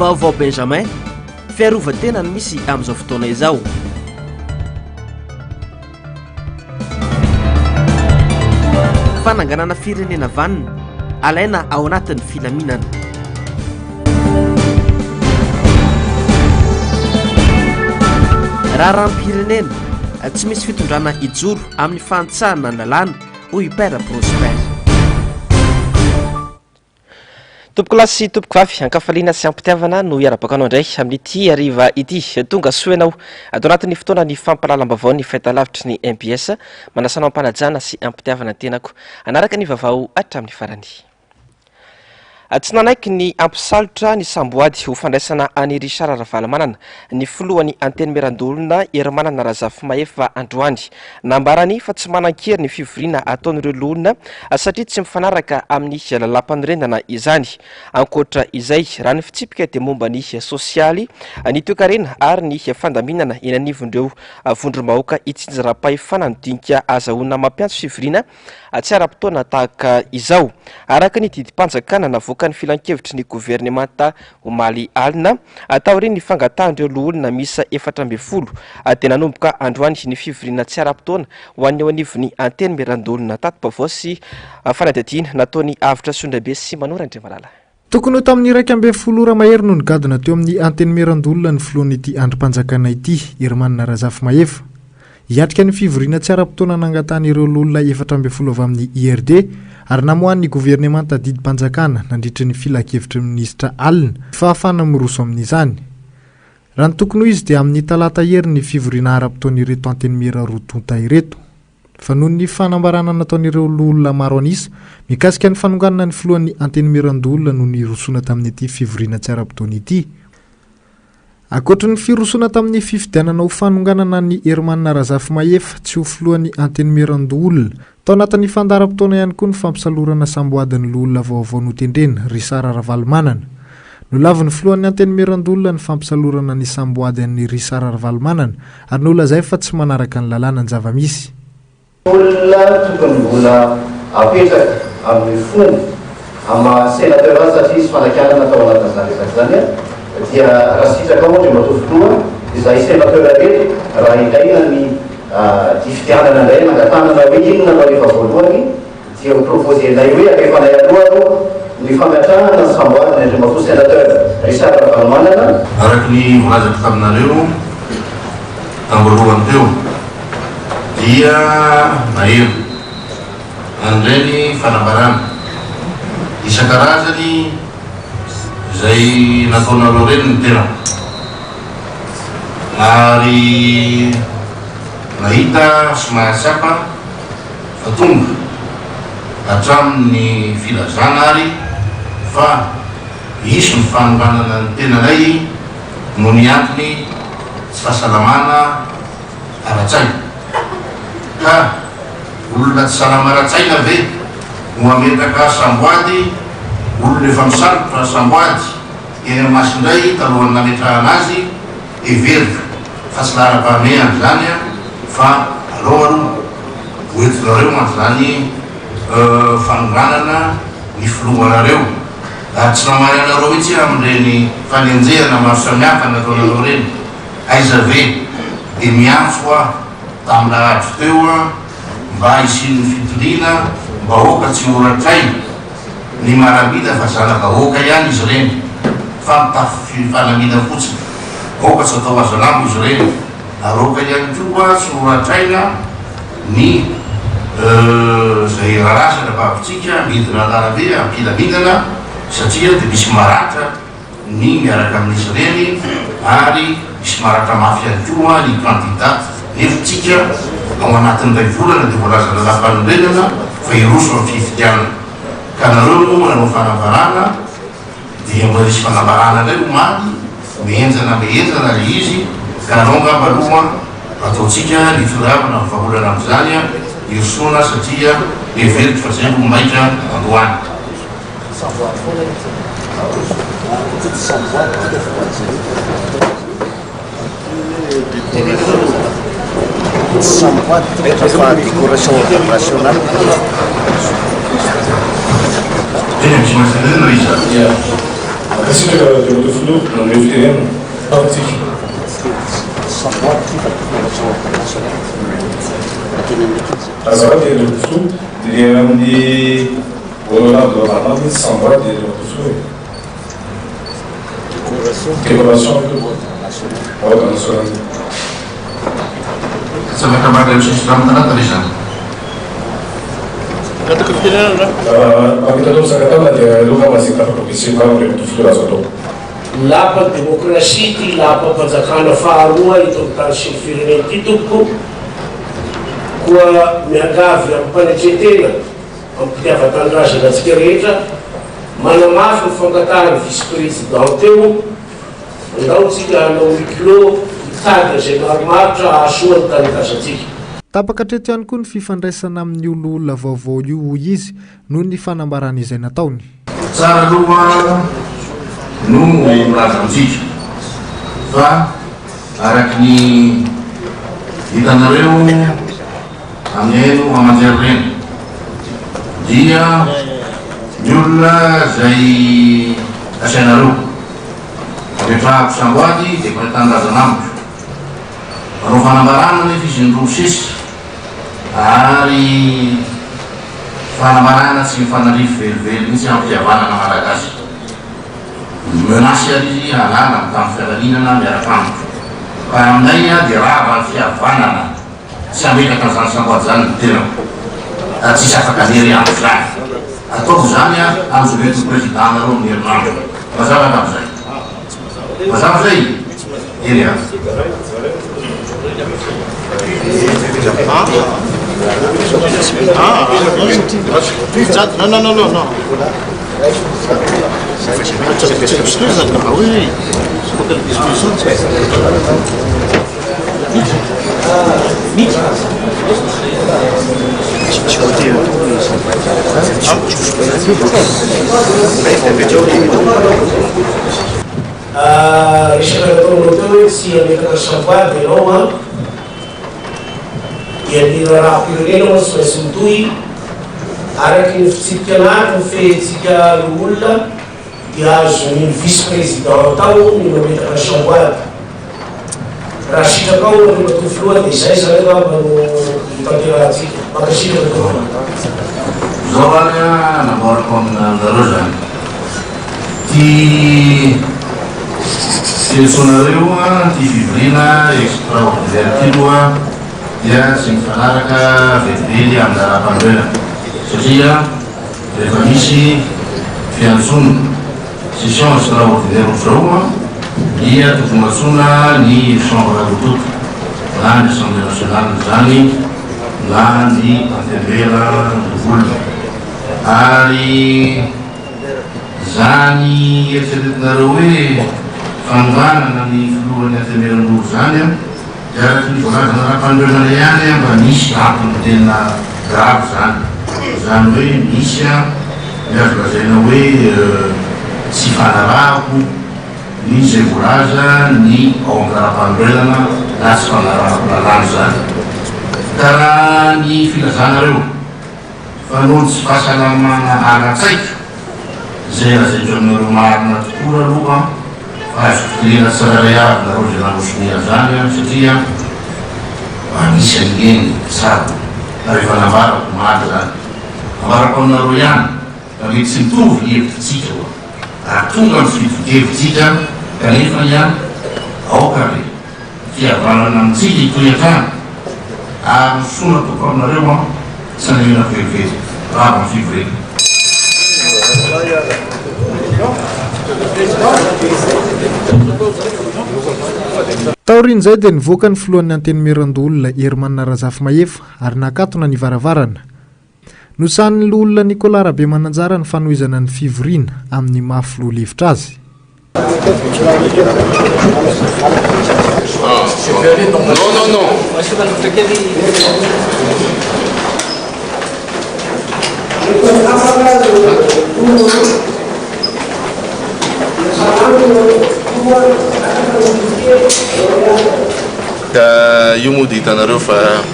Vaovao Benjamin, Fiarovan-tena no misy amin'izao fotoana izao. Fananganana firenena vanona, alaina ao anatin'ny filaminana. Raharaham-pirenena, tsy misy fitondrana hijoro amin'ny fahantsahana ny lalàna, hoy i Père Prosper. Tompokolahy sy tompokovavy, ankafaliana sy ampitiavana no hiara-baka anao indray amin'ity hariva ity. Tonga soa ianao ato anatin'ny fotoana ny fampahalalam-baovao ny fahitalavitry ny mbs. Manasa anao am-panajana sy am-pitiavana ny tenako hanaraka ny vaovao hatramin'ny farany. Tsy nanaiky ny hampisalotra ny samboady ho fandraisana an'i Richard Ravalomanana ny filohan'ny Antenimierandoholona Herimanana Razafimahefa androany. Nambarany fa tsy manan-kery ny fivoriana ataon'ireo loholona satria tsy mifanaraka amin'ny lalàmpanorenana izany. Ankoatra izay, raha ny fitsipika dia momba ny sosialy, ny toekarena ary ny fandaminana eny anivon'ireo vondrom-bahoaka itsinjaram-pahefana no dinika azahoana mampiantso fivoriana tsy ara-potoana tahaka izao. Araka ny didim-panjakana navoakan'ny filankevitry ny governemanta omaly alina, taorian'ny fangatahan'ireo loholona miisa 14, dia nanomboka androany ny fivoriana tsy ara-potoana ho an'ny eo anivon'ny Antenimierandoholona. Tati-baovao sy fanadihadiana nataon'i Avotra Sondrabe sy Manoro Andriamalala. Tokony ho tamin'ny 11 ora mahery no nigadona teo amin'ny Antenimierandoholona ny filohan'ity andrim-panjakana ity, Hermanina Razafimahefa. Hiatrika ny fivoriana tsy ara-potoana nangatahan'ireo loholona 14 avy amin'ny IRD ary namoahan'ny governemanta didim-panjakana nandritry ny filankevitry ny minisitra alina ny fahafahana miroso amin'izany. Raha ny tokony ho izy dia amin'ny talata hery ny fivoriana ara-potoan'ireto antenimiera roa tonta ireto. Fa noho ny fanambarana nataon'ireo loholona maro an'isa mikasika ny fanonganana ny filohan'ny Antenimierandoholona no nirosoana tamin'ity fivoriana tsy ara-potoana ity. Ankoatry ny firosoana tamin'ny fifidianana ho fanonganana an'i Hermanina Razafimahefa tsy ho filohan'ny Antenimierandoholona, tao anatin'ny fandaharam-potoana ihany koa ny fampisalorana samboadin'ny loholona vaovao notendrena, Richard Ravalomanana. Nolavin'ny filohan'ny Antenimierandoholona ny fampisalorana ny samboady an'i Richard Ravalomanana ary nolazainy fa tsy manaraka ny lalàna ny zava-misy. Olona tokony mbola apetraka amin'ny fomba amin'ny maha sénateur azy satria hisy fanakianana tao anatin'izany resaka izany dia raha sitrakao Andriamatoa Filoha izahay sénateur reto raha ilaina ny hifidianana indray hanangatanana hoe inona no alefa voalohany Dia ho proposer-nay hoe alefanay aloha aloha ny fametrahana ny samboadiny Andriamatoa Sénateur Richard Ravalomanana. Araka ny voalazako taminareo tamboalohany teo dia naheno an'ireny fanambarana isan-karazany izay nataonareo ireny ny tenako ary nahita sy mahatsapa fa tonga hatramin'ny filazana ary fa hisy ny fanohanana ny tenanay noho ny antony tsy fahasalamana ara-tsaina. Ka olona tsy salama ara-tsaina ve no hametraka samboady, olona efa misalotra samboady eny Masindray talohan'ny nametrahana azy? Heveriko fa tsy laharam-pahamehana izany fa aleo aloha ho entinareo mantsy izany fanonganana ny filohanareo ary tsy namaly anareo mihitsy aho amin'ireny fanenjehana maro samihafa nataonareo ireny, aiza ve dia miantso aho tamin'ny lahady teo mba hisian'ny fitoniana mba aoka tsy ho ratraina ny maramila fa zana-bahoaka ihany izy ireny fa mitafy fanamiana fotsiny, aoka tsy atao hazalambo izy ireny ary aoka ihany koa tsy ho ratraina ny izay raharaha sy anabavitsika midina an-dalambe am-pilaminana satria dia misy maratra ny miaraka amin'izy ireny ary misy maratra mafy ihany koa ny kandida nefa tsika ao anatin'ny iray volana dia voalaza lalàmpanorenana fa hiroso amin'ny fifidianana ka nareo moa nanao fanambarana dia mbola nisy fanambarana indray omaly mihenjana mihenjana ilay izy ka nareo angamba aloha ataontsika ny firavana ny vahaolana amin'izany hirosoana satria heveriko fa izay no maika androany. Mankasitraka Andriamatoa Filoha nanome fitenenana. Taontsika. Azafady Andriamatoa Filoha, dia amin'ny Honorable Ramandy Samboady Andriamatoa Filoha e. Décoration. Ordre national. Tsy afaka maka io sisy rano talata ve izany? Mangataka fitenenana. Mahavita atao misakatana dia aleo angamba asiana tapaka betsy vava Andriamatoa Filoha azo atao. Lapa demokrasia ity lapam-panjakana faharoa eto amin'ny tany sy ny firenena ity tompoko, koa miangavy amim-panetren-tena, amim-pitiavan-tanindrazana antsika rehetra, manamafy ny fangatahan'ny vice-président teo, andao tsika hanao huis clos hitady an'izay marimaritra hahasoa ny tanindrazantsika. Tapaka hatreto ihany koa ny fifandraisana amin'io loholona vaovao io hoy izy noho ny fanambarana izay nataony. Tsara aloha no milaza amintsika fa araky ny hitanareo amin'ny haino aman-jery ireny dia ny olona izay asainareo apetrahako samboady dia mpiray tanindrazana amiko. Manao fanambarana anefa izy indroa misesy ary fanambarana tsy mifanandrify velively mihitsy amin'ny fihavanana malagasy. Mi-menace ary izy hanala ny tany filaminana miaraka amiko. Fa aminay dia rava ny fihavanana. Tsy hametraka an'izany samboady izany ny tenako. Ary tsisy afaka hanery amiko izany. Ataovy izany amin'izao mety ho président-nareo amin'ny herinandro. Mazava angamba izay. Mazava izay? Eny ary. Resaka nataonao teo hoe tsy hametraka samboady ianao an, dia ny raharaham-pirenena moa tsy maintsy mitohy, araky ny fitsipika anaty mifehy antsika loholona dia azon'ny vice président atao ny mametraka samboady. Raha sitrakao Andriamatoa Filoha dia izay izany angamba no hotanterahantsika. Mankasitraka tompoko. Zao ary an namboariko aminareo zany ty fiantsoanareo an ty fivoriana extraordinaire ty aloha dia tsy mifanaraka velively amin'ny lalam-panorenana satria rehefa misy fiantsoana Session extraordinaire ohatr'izao dia tokony antsoina ny chambre roa tonta, na ny assemblée nationale izany na ny antenimierandoholona. Ary izany eritreretinareo hoe fanonganana ny filohan'ny antenimierandoholona izany dia araka ny voalazan'ny lalàmpanorenana ihany mba misy antony tena grave izany. Izany hoe misy ny azo lazaina hoe tsy fanarahako ny izay voalaza ny ao amin'ny lalàmpanorenana na tsy fanarahako lalàna izany. Ka raha ny filazanareo fa noho ny tsy fahasalamana ara-tsaiko izay lazaiko aminareo marina tokoa aloha fa azo tokirina tsirairay avy nareo izay nanao sonia an'izany satria misy an'ireny mpitsabo ary efa nambarako omaly izany. Ambarako aminareo ihany fa mety tsy mitovy ny hevitritsika oa ary tonga ny fitovi-kevitsika kanefa ihany aoka re fihavanana amintsika hitohy hatrany ary ny soa nataoko aminareo an tsy hanenenako velively rava ny fivoriana. Taorian'izay dia nivoaka ny filohan'ny Antenimierandoholona Herman Razafimahefa ary nakatona ny varavarana. Nosahanin'ny loholona Nicolas Rabemananjara ny fanohizana ny fivoriana amin'ny maha filoha lefitra azy. Ka io moa dia hitanareo fa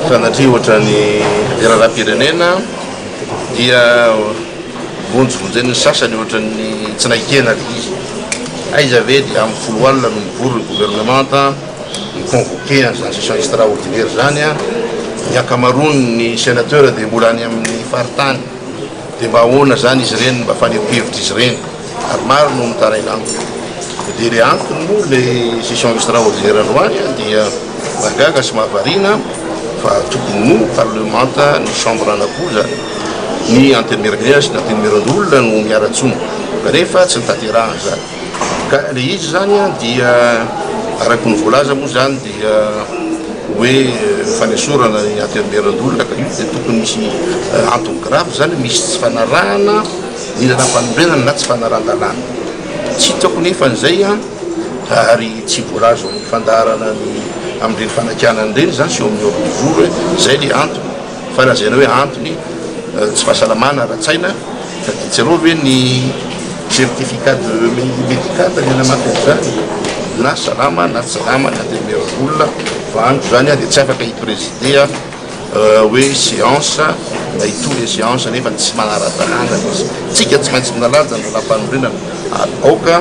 Sanatria ohatran'ny raharaham-pirenena dia. Vonjivonjen'ny sasany ohatran'ny tsy naikena le izy. Aiza ve dia amin'ny foloalina no mivory ny gouvernemanta, mi-convoquer an'izany session extraordinaire izany an! Ny ankamaroan'ny sénateur dia mbola any amin'ny faritany. Dia mba ahoana izany izy ireny, mba fanehoan-kevitr'izy ireny? Ary maro no mitaraina amiko. Dia le antony moa le session extraordinaire androany dia mahagaga sy mahavariana fa tokony ho parlemanta ny chambre anakoa zany, ny antenimierampirenena sy ny antenimierandoholona no miara-tsoma kanefa tsy notanterahana izany. Ka le izy zany dia araka ny voalaza moa zany dia hoe fanesorana ny antenimierandoholona ka io dia tokony misy antony grave zany, misy tsy fanarahana ny lalàmpanorenana na tsy fanarahan-dalàna. Tsy hitako nefa an'izay an, ary tsy voalaza ao amin'ny fandaharana ny amin'ireny fanakianana ireny izany sy eo amin'ny ordre du jour hoe izay ilay antony. Fa lazaina hoe antony tsy fahasalamana ara-tsaina ka dia tsy aleo ve ny certificat de médical ny hanamafy an'izany na salama na tsy salama na dia miera-bolona fa amiko izany dia tsy afaka hi-presider hoe séance na hitohy le séance nefa tsy manara-dalàna izy. Tsika tsy maintsy minalaja ny lalàmpanorenana ary aoka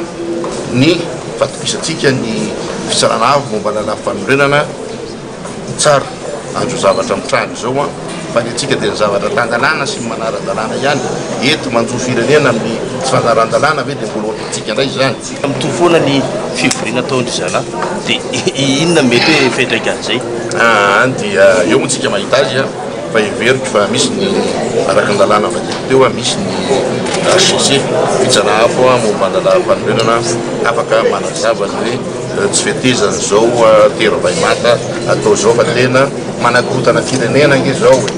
ny fatokisantsika ny fitsarana avo momba ny lalàmpanorenana tsara an'izao zavatra mitranga izao an, fa ny antsika dia ny zavatra tan-dalàna sy ny manara-dalàna ihany. Eto manjo firenena amin'ny tsy fanarahan-dalàna ve dia mbola ho ataontsika indray izany? Mitohy foana ny fivoriana ataon-dry zalahy dia inona no mety hoe fiantraikan'izay? Aa dia eo moa tsika mahita azy an, fa heveriko fa misy ny araka ny lalàna vakiko teo an, misy ny HCC, fitsarana avo momba ny lalàm-panorenana afaka manazava ny hoe tsy fetezana izao tery vay manta atao izao fa tena manakorontana firenena ange izao e!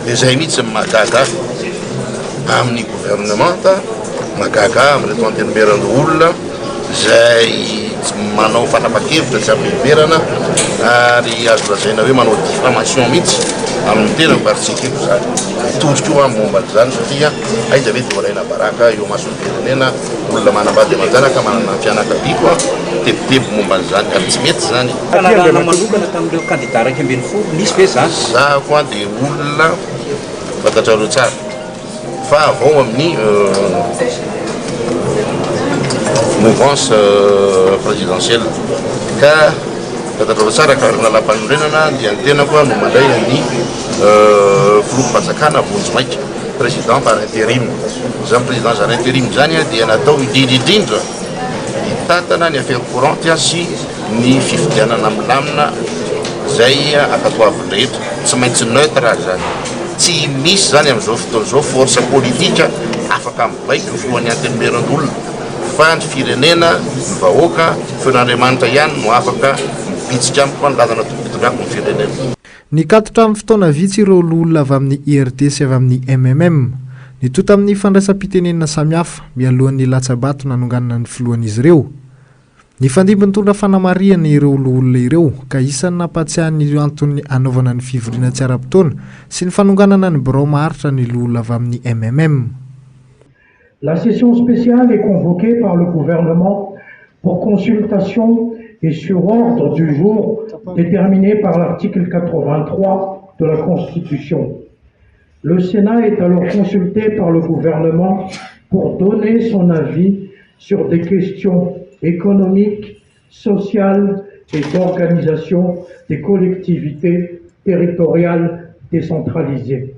Dia izay mihitsy ny mahagaga ahy amin'ny gouvernemanta. Mahagaga ahy amin'ireto antenimierandoholona izay tsy manao fanapahan-kevitra tsy amim-piheverana ary azo lazaina hoe manao diffamation mihitsy amin'ny tenako ary tsy ekeko izany. Hitory koa aho momba an'izany satria aiza ve dia ho alaina baraka eo imason'ny firenena olona manambady aman-janaka, manana ny fianakaviako aho, mitebiteby momba an'izany ary tsy mety izany. Fanarahana manokana tamin'ireo kandida 11, nisy ve izany? Izaho koa dia olona fantatrareo tsara. Fa avao amin'ny mouvance présidentielle ka fantatrareo tsara ka ny lalàmpanorenana dia ny tenako no mandray ny filoham-panjakana vonjimaika, président par intérim. Izany président par intérim izany dia natao indrindra indrindra hitantana ny affaire courante sy ny fifidianana milamina izay ankatoavin'ny rehetra. Tsy maintsy neutre izany. Tsy misy izany amin'izao fotoana izao force politique afaka mibaiko ny filohan'ny Antenimierandoholona fa ny firenena, ny vahoaka, feon'Andriamanitra ihany no afaka mibitsika amiko ny lalana tokony hitondrako ny firenena. Nikatona amin'ny fotoana vitsy ireo loholona avy amin'ny IRD sy avy amin'ny MMM. Nitohy tamin'ny fandraisam-pitenenana samihafa, mialohan'ny latsa-bato nanonganana ny filohan'izy ireo. Nifandimby nitondra fanamarihana ireo loholona ireo ka isan'ny nampahatsiahy ny antony hanaovana ny fivoriana tsy ara-potoana sy ny fanonganana ny birao maharitra ny loholona avy amin'ny mmm. La session spéciale est convoquée par le gouvernement pour consultation et sur ordre du jour déterminé par l'article 83 de la Constitution. Le Sénat est alors consulté par le gouvernement pour donner son avis sur des questions économiques, sociales et d'organisation des collectivités territoriales décentralisées.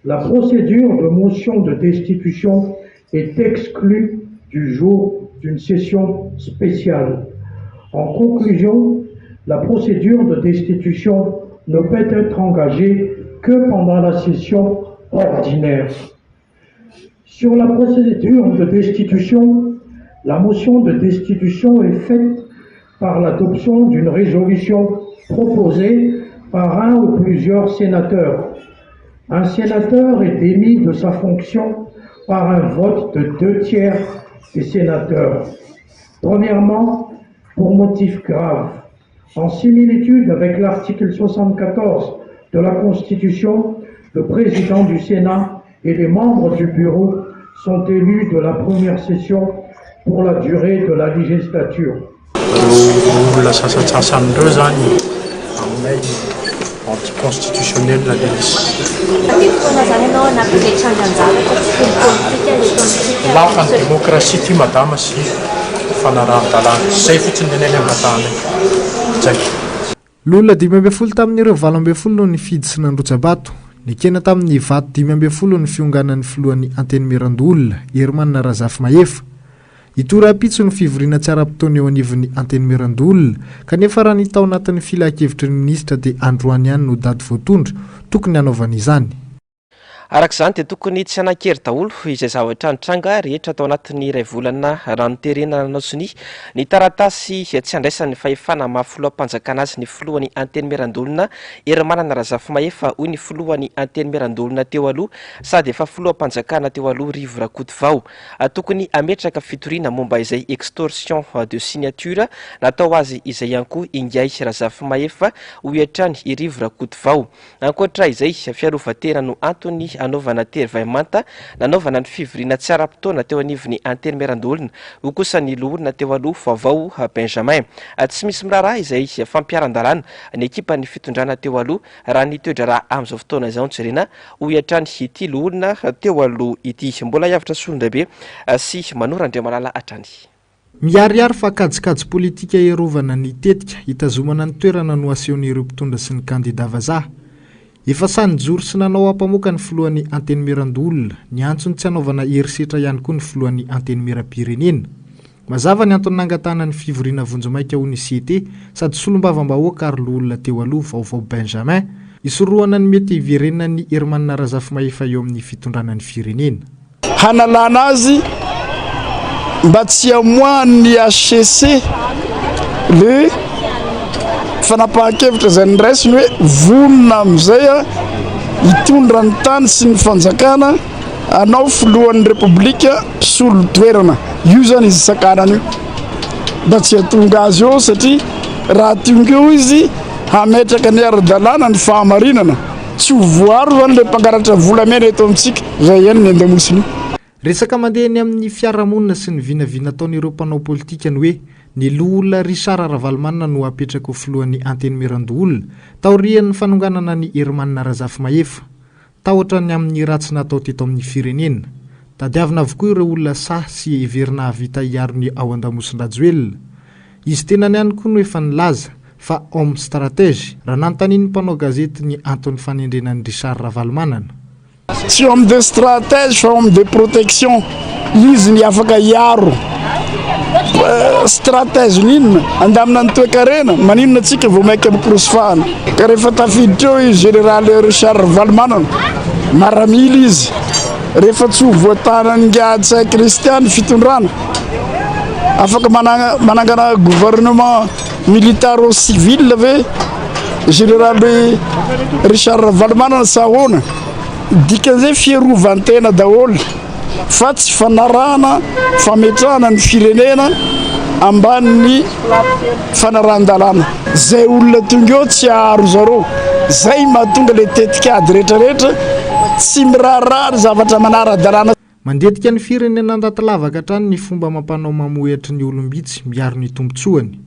La procédure de motion de destitution est exclue du jour d'une session spéciale. En conclusion, la procédure de destitution ne peut être engagée que pendant la session ordinaire. Sur la procédure de destitution, la motion de destitution est faite par l'adoption d'une résolution proposée par un ou plusieurs sénateurs. Un sénateur est démis de sa fonction par un vote de deux tiers des sénateurs. Premièrement, pour motif grave. En similitude avec l'article 74 de la Constitution, le président du Sénat et les membres du bureau sont élus de la première session pour la durée de la législature. Ireo olona sasantsasany ireo izany aminay Anti-constitutionnel ilay izy. Fa dia fotoana izany ianao anatin'ilay trangan-javatra tsy toy ny politika eto amintsika. Lafiny demokrasia ity madama sy fanarahan-dalàna. Izay fotsiny ny anay ny angatahanay. Zay. Loholona 15 tamin'ireo 18 no nifidy sy nandrotsa-bato. Nekena tamin'ny vato 15 ny fionganan'ny filohan'ny Antenimierandoholona, Herman Razafimahefa. Hitohy rahampitso ny fivoriana tsy ara-potoana eo anivon'ny Antenimierandoholona, kanefa raha ny tao anatin'ny filankevitry ny minisitra dia androany ihany no daty voatondro tokony hanaovana izany. Araka izany dia tokony tsy hanan-kery daholo izay zavatra nitranga rehetra tao anatin'ny iray volana raha noterena nanao sonia ny taratasy tsy handraisany fahefana maha filoham-panjakana azy ny filohan'ny Antenimierandoholona Herimanana Razafimahefa hoy ny filohan'ny Antenimierandoholona teo aloha sady efa filoham-panjakana teo aloha Rivo Rakotovao. Tokony hametraka fitoriana momba izay extorsion de signature natao azy izay ihany koa ingahy Razafimahefa hoy hatrany i Rivo Rakotovao. Ankoatra izay, fiarovan-tena no antony hanaovana tery vay manta nanaovana ny fivoriana tsy ara-potoana teo anivon'ny Antenimierandoholona, hoy kosa ny loholona teo aloha Vaovao Benjamin. Tsy misy miraharaha izay fampiharan-dalàna ny ekipan'ny fitondrana teo aloha raha ny toe-draharaha amin'izao fotoana izao no jerena, hoy hatrany ity loholona teo aloha ity. Mbola hiavotra Solondraibe sy Manoro Andriamalala hatrany. Miharihary fa kajikajy politika hiarovana ny tetika hitazomana ny toerana no asehon'ireo mpitondra sy ny kandida vazaha. Efa sahy nijoro sy nanao ampamoaka ny filohan'ny Antenimierandoholona, niantso ny tsy hanaovana herisetra ihany koa ny filohan'ny Antenimierampirenena. Mazava ny antony nangatahana ny fivoriana vonjimaika hoy ny CT, sady solombavambahoaka ary loholona teo aloha, Vaovao Benjamin, hisorohana ny mety hiverenan'i Hermann Razafimahefa eo amin'ny fitondrana ny firenena. Hanalana azy mba tsy hamoahan'ny hcc le fanapahan-kevitra izay noraisiny hoe vonona amin'izay hitondra ny tany sy ny fanjakana hanao filohan'ny repoblika mpisolo toerana. Io izany izy sakanana io mba tsy hahatonga azy eo satria raha tonga eo izy hametraka ny ara-dalàna ny fahamarinana. Tsy ho voaaro izany ilay mpangalatra volamena eto amintsika, izay ihany ny andamosiny io. Resaka mandeha eny amin'ny fiarahamonina sy ny vinavina ataon'ireo mpanao politika ny hoe ny loholona Richard Ravalomanana no hapetraka ho filohan'ny Antenimierandoholona taorian'ny fanonganana an'i Herman Razafimahefa. Tahotra ny amin'ny ratsy natao teto amin'ny firenena. Tadiavina avokoa ireo olona sahy sy heverina hahavita hiaro ny ao an-damosin-dRajoelina. Izy tenany ihany koa no efa nilaza fa homme stratège raha nanontanian'ny mpanao gazety ny anton'ny fanendrena an'i Richard Ravalomanana. Tsy homme de stratège fa homme de protection, izy ny afaka hiaro. Stratège ny inona? Handamina ny toekarena? Maninona tsika vao maika mikorosy fahana? Ka rehefa tafiditra eo i Général Richard Ravalomanana, maramila izy, rehefa tsy ho voatanan'ingahy Ntsay Christian ny fitondrana, Afaka manangana gouvernement militaro-civil ve Général Richard Ravalomanana sa ahoana? Dikan'izay fiarovan-tena daholo fa tsy fanarahana fametrahana ny firenena ambanin'ny fanarahan-dalàna. Zay olona tonga eo tsy haharo zareo. Zay mahatonga le tetikady retraretra tsy miraharaha ny zavatra manara-dalàna. Mandetika ny firenena anaty lavaka hatrany ny fomba amam-panao mamohehitry ny olom-bitsy miaro ny tombontsoany.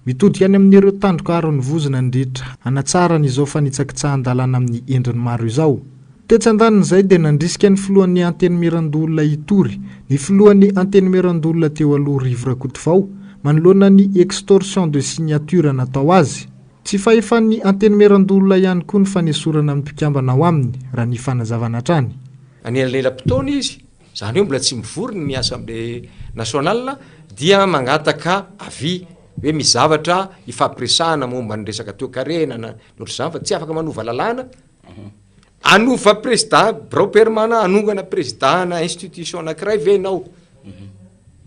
Mitodika any amin'ireo tandroka aron'ny vozona ny rehetra hanatsarana izao fanitsakitsahan-dalàna amin'ny endriny maro izao. Tetsy andanin'izay dia nandrisika ny filohan'ny Antenimierandoholona hitory ny filohan'ny Antenimierandoholona teo aloha Rivo Rakotovao manoloana ny extorsion de signature natao azy. Tsy fahefan'ny Antenimierandoholona ihany koa ny fanesorana ny mpikambana ao aminy, raha ny fanazavana hatrany. Anelanelam-potoana izy, izany hoe mbola tsy mivory ny Assemblée nationale dia mangataka avis hoe misy zavatra ifampiresahana momba ny resaka toekarena na ny ohatr'izany fa tsy afaka manova lalàna, hanova président, birao permanent hanongana président ana institution anakiray ve ianao?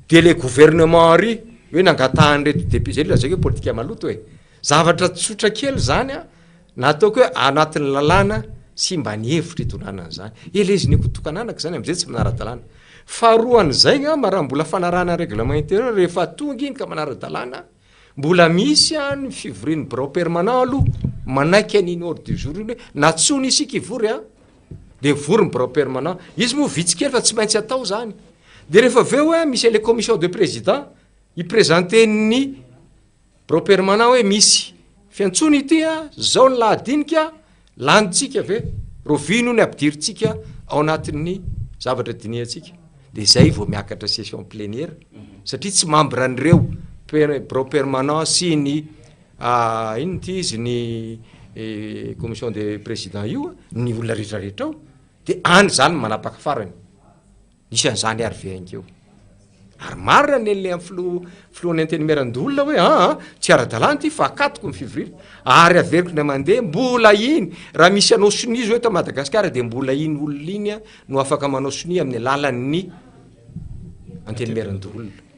De le gouvernement ary hoe nangatahan'ireto député, zay lazaiko hoe politika maloto e, zavatra tsotra kely zany an, Na ataoko hoe anatin'ny lalàna sy mba ny hevitra itondrana an'izany. Eleziny ko tokan'anaka izany amin'izay tsy manara-dalàna. Faharoa an'izay angamba raha mbola fanarahana règlement intérieur rehefa tonga iny ka manara-dalàna, mbola misy ny fivorian'ny birao permanent aloha manaiky an'iny ordre du jour iny hoe nantsoina isika hivory an, dia mivory ny birao permanent. Izy moa vitsy kely fa tsy maintsy atao izany. Dia rehefa avy eo misy an'ilay commission de président hi-presenter-n'ny Birao permanent hoe misy fiantsoana ity a, zao ny lahadinika. Lanintsika ve? Rahoviana io ny ampidirintsika ao anatin'ny zavatra dinihantsika? Dia izay vao miakatra session plénière satria tsy membre an'ireo bureau permanent sy ny inona ity izy ny commission des présidents io ny olona rehetrarehetra ao dia any izany no manapaka farany. Nisy an'izany ary ve aingeo? Ary marina ny an'ilay amin'ny filoha filohan'ny antenimierandoholona hoe aa tsy ara-dalàna ity fa akatoko ny fivoriana. Ary averiko indray mandeha, mbola iny, raha misy hanao sonia izao eto Madagasikara dia mbola iny olona iny no afaka manao sonia amin'ny alalan'ny antenimierandoholona.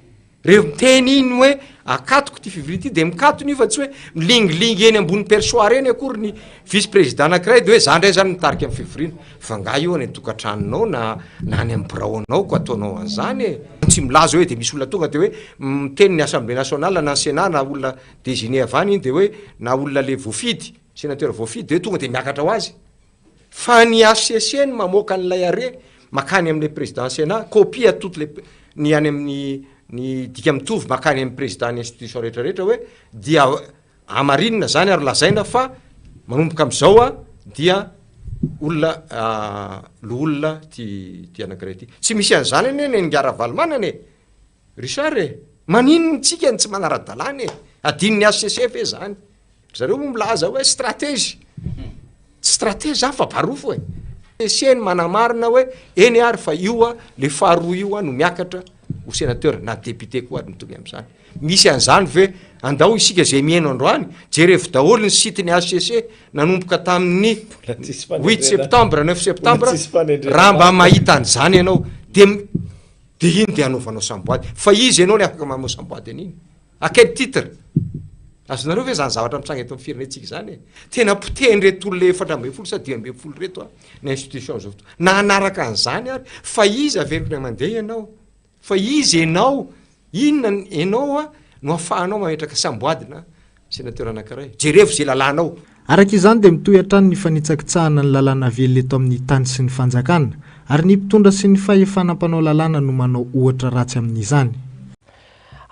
Rehefa miteny iny hoe akatoko ity fivoriana ity dia mikatona io fa tsy hoe milingilingy eny ambony perchoir eny akory ny vice président anankiray dia hoe za ndray zany mitarika ny fivoriana. Fa nga io any an-tokantranonao na na any amin'ny biraonao ko ataonao an'izany e. Tsy milaza hoe dia misy olona tonga dia hoe miteny ny assemblée nationale na ny sénat na olona désigné avy any iny dia hoe na olona le voafidy, sénateur voafidy dia hoe tonga dia miakatra ho azy. Fa ny HCC no mamoaka an'ilay arrêt makany amin'ilay président sénat, copie à toutes les ny any amin'ny ny dika mitovy makany amin'ny président ny institution rehetra rehetra hoe dia amarinina zany ary lazaina fa manomboka amin'izao a dia olona loholona ty ty anankiray ty. Tsy misy an'izany anie ny an'i Ravalomanana e! Richard e! Maninona tsika no tsy manara-dalàna e! Adinon'ny HCC ve zany? Ry zareo moa milaza hoe stratégie. Tsy stratégie zany fa barofo e! HCC no manamarina hoe eny ary fa io a, le faharoa io a no miakatra ho sénateur na député koa ary mitovy amin'izany. Misy an'izany ve? Andao isika izay mihaino androany, jerevo daholo ny site ny HCC nanomboka tamin'ny huit septembre, neuf septembre, raha mba mahita an'izany ianao dia Dia iny dia anaovanao samboady. Fa iza ianao ny afaka manao samboady an'iny? À quel titre? Azonareo ve zany zavatra mitranga eto amin'ny firenentsika izany e? Tena potehin'ireto olona 14 sa 15 ireto ny institution amin'izao fotoana. Na hanaraka an'izany ary. Fa iza averiko indray mandeha ianao? Fa iza ianao? Inona ianao no afahanao mametraka samboadina Sénateur anankiray. Jerevo izay lalàna ao. Araka izany dia mitohy hatrany ny fanitsakitsahana ny lalàna velona eto amin'ny tany sy ny fanjakana, ary ny mpitondra sy ny fahefana mpanao lalàna no manao ohatra ratsy amin'izany.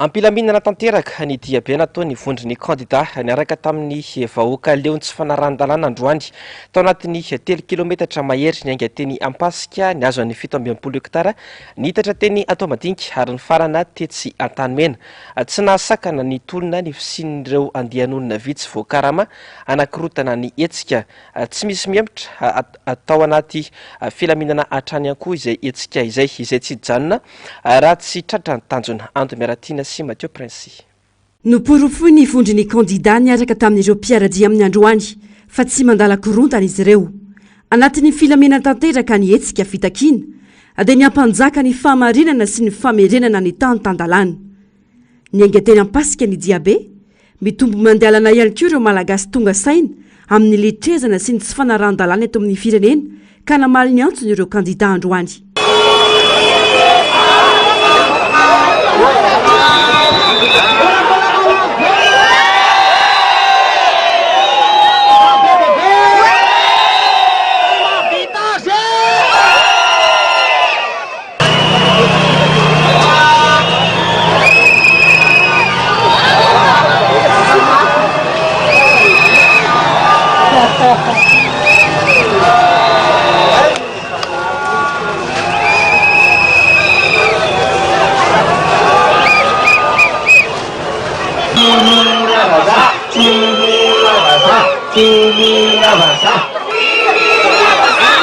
Am-pilaminana tanteraka ny diabe nataon'ny vondron'ny kandida niaraka tamin'ny vahoaka leon'ny tsy fanarahan-dalàna androany. Tao anatin'ny telo kilometatra mahery niainga teny Ampasika nihazo an'ny 67 hektara, nihitatra teny Antohamadinika ary nifarana tetsy Antanimena. Tsy nahasakana ny tolona ny fisian'ireo andian'olona vitsy voakarama hanakorotana ny hetsika. Tsy misy mihemotra atao anaty filaminana hatrany ihany koa izay hetsika izay, izay tsy hijanona raha tsy tratra ny tanjona. Ando Miaratiana sy Mathieu Princy. Noporofoin'ny vondron'ny kandidà niaraka tamin'ireo mpiara-dia aminy androany fa tsy mandala korontana izy ireo. Anatin'ny filaminana tanteraka ny hetsika fitakiana dia ny hampanjaka ny fahamarinana sy ny famerenana ny tany tan-dalàna. Niainga teny Ampasika ny diabe, mitombo mandehalana ihany koa ireo Malagasy tonga saina amin'ny letrezana sy ny tsy fanarahan-dalàna eto amin'ny firenena ka namaly ny antsony ireo kandidà androany.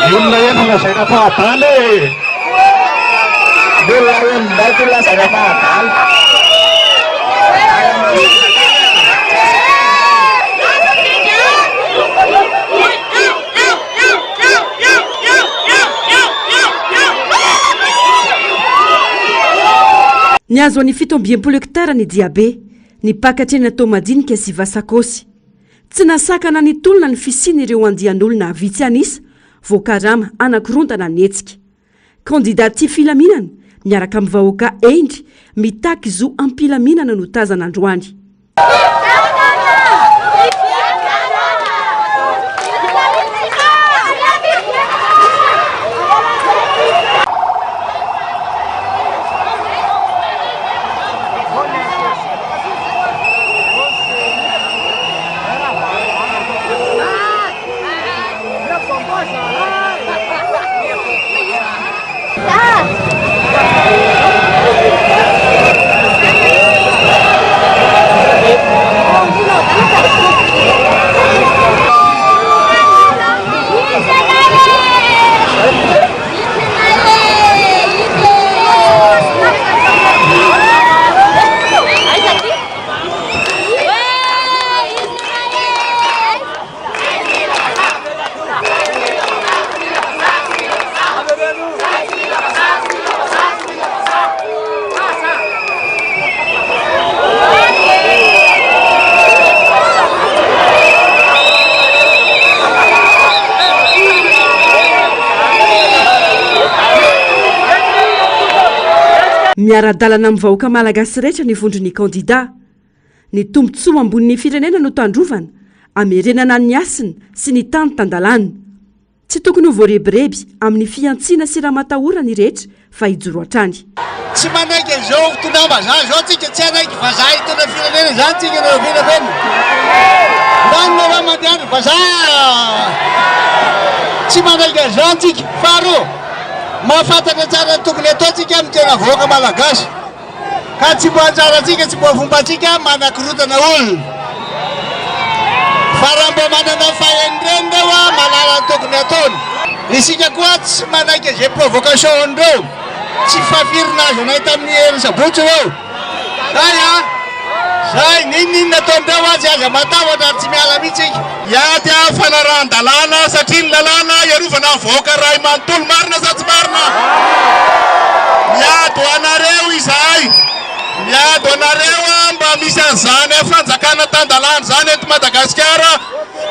Ny olona eny lazaina fa adala e! Ny olona eny baiko lazaina fa adala. Nihazo an'ny 67 hektara ny diabe, nipaka hatreny Antohomadinika sy Vasakosy. Tsy nahasakana ny tolona ny fisian'ireo andian'olona vitsy an'isa voakarama hanakorontana ny hetsika. Kandida tia filaminana, miaraka amin'ny vahoaka hendry, mitaky zo am-pilaminana no tazana androany. Miara-dalana amin'ny vahoaka malagasy rehetra ny vondron'ny kandida. Ny tombontsoa ambonin'ny firenena no tandrovana, amerenana ny hasina sy ny tany tan-dalàna. Tsy tokony ho voarebireby amin'ny fihantsiana sy ramatahora ny rehetra fa hijoro hatrany. Tsy manaiky an'izao fitondram-bazaha izao tsika, tsy hanaiky vazaha hitondra firenena izany tsika na oviana oviana. Ndany nareo mandeha any vazaha. Tsy manaiky an'izany tsika. Faharoa, mahafantatra tsara ny tokony hatao tsika amin'ny tena vahoaka malagasy. Ka tsy mbo anjarantsika, tsy mbo fombantsika manakorontana olona. Fa raha mbo manana fahendrena ireo a, mahalala ny tokony hataony. Isika koa tsy manaiky izay provocation ireo. Tsy fafiry nahazo anay tamin'ny herin'ny sabotsy ireo. Zay a! Zay, n'inon'inona ataon'ireo a, tsy aza matahotra ary tsy miala mihitsy isika. Hiady aho fanarahan-dalàna satria ny lalàna hiarovana ny vahoaka iray manontolo, marina sa tsy marina? Miady ho anareo izahay, miady ho anareo mba misy an'izany fanjakana tan-dalàna izany eto Madagasikara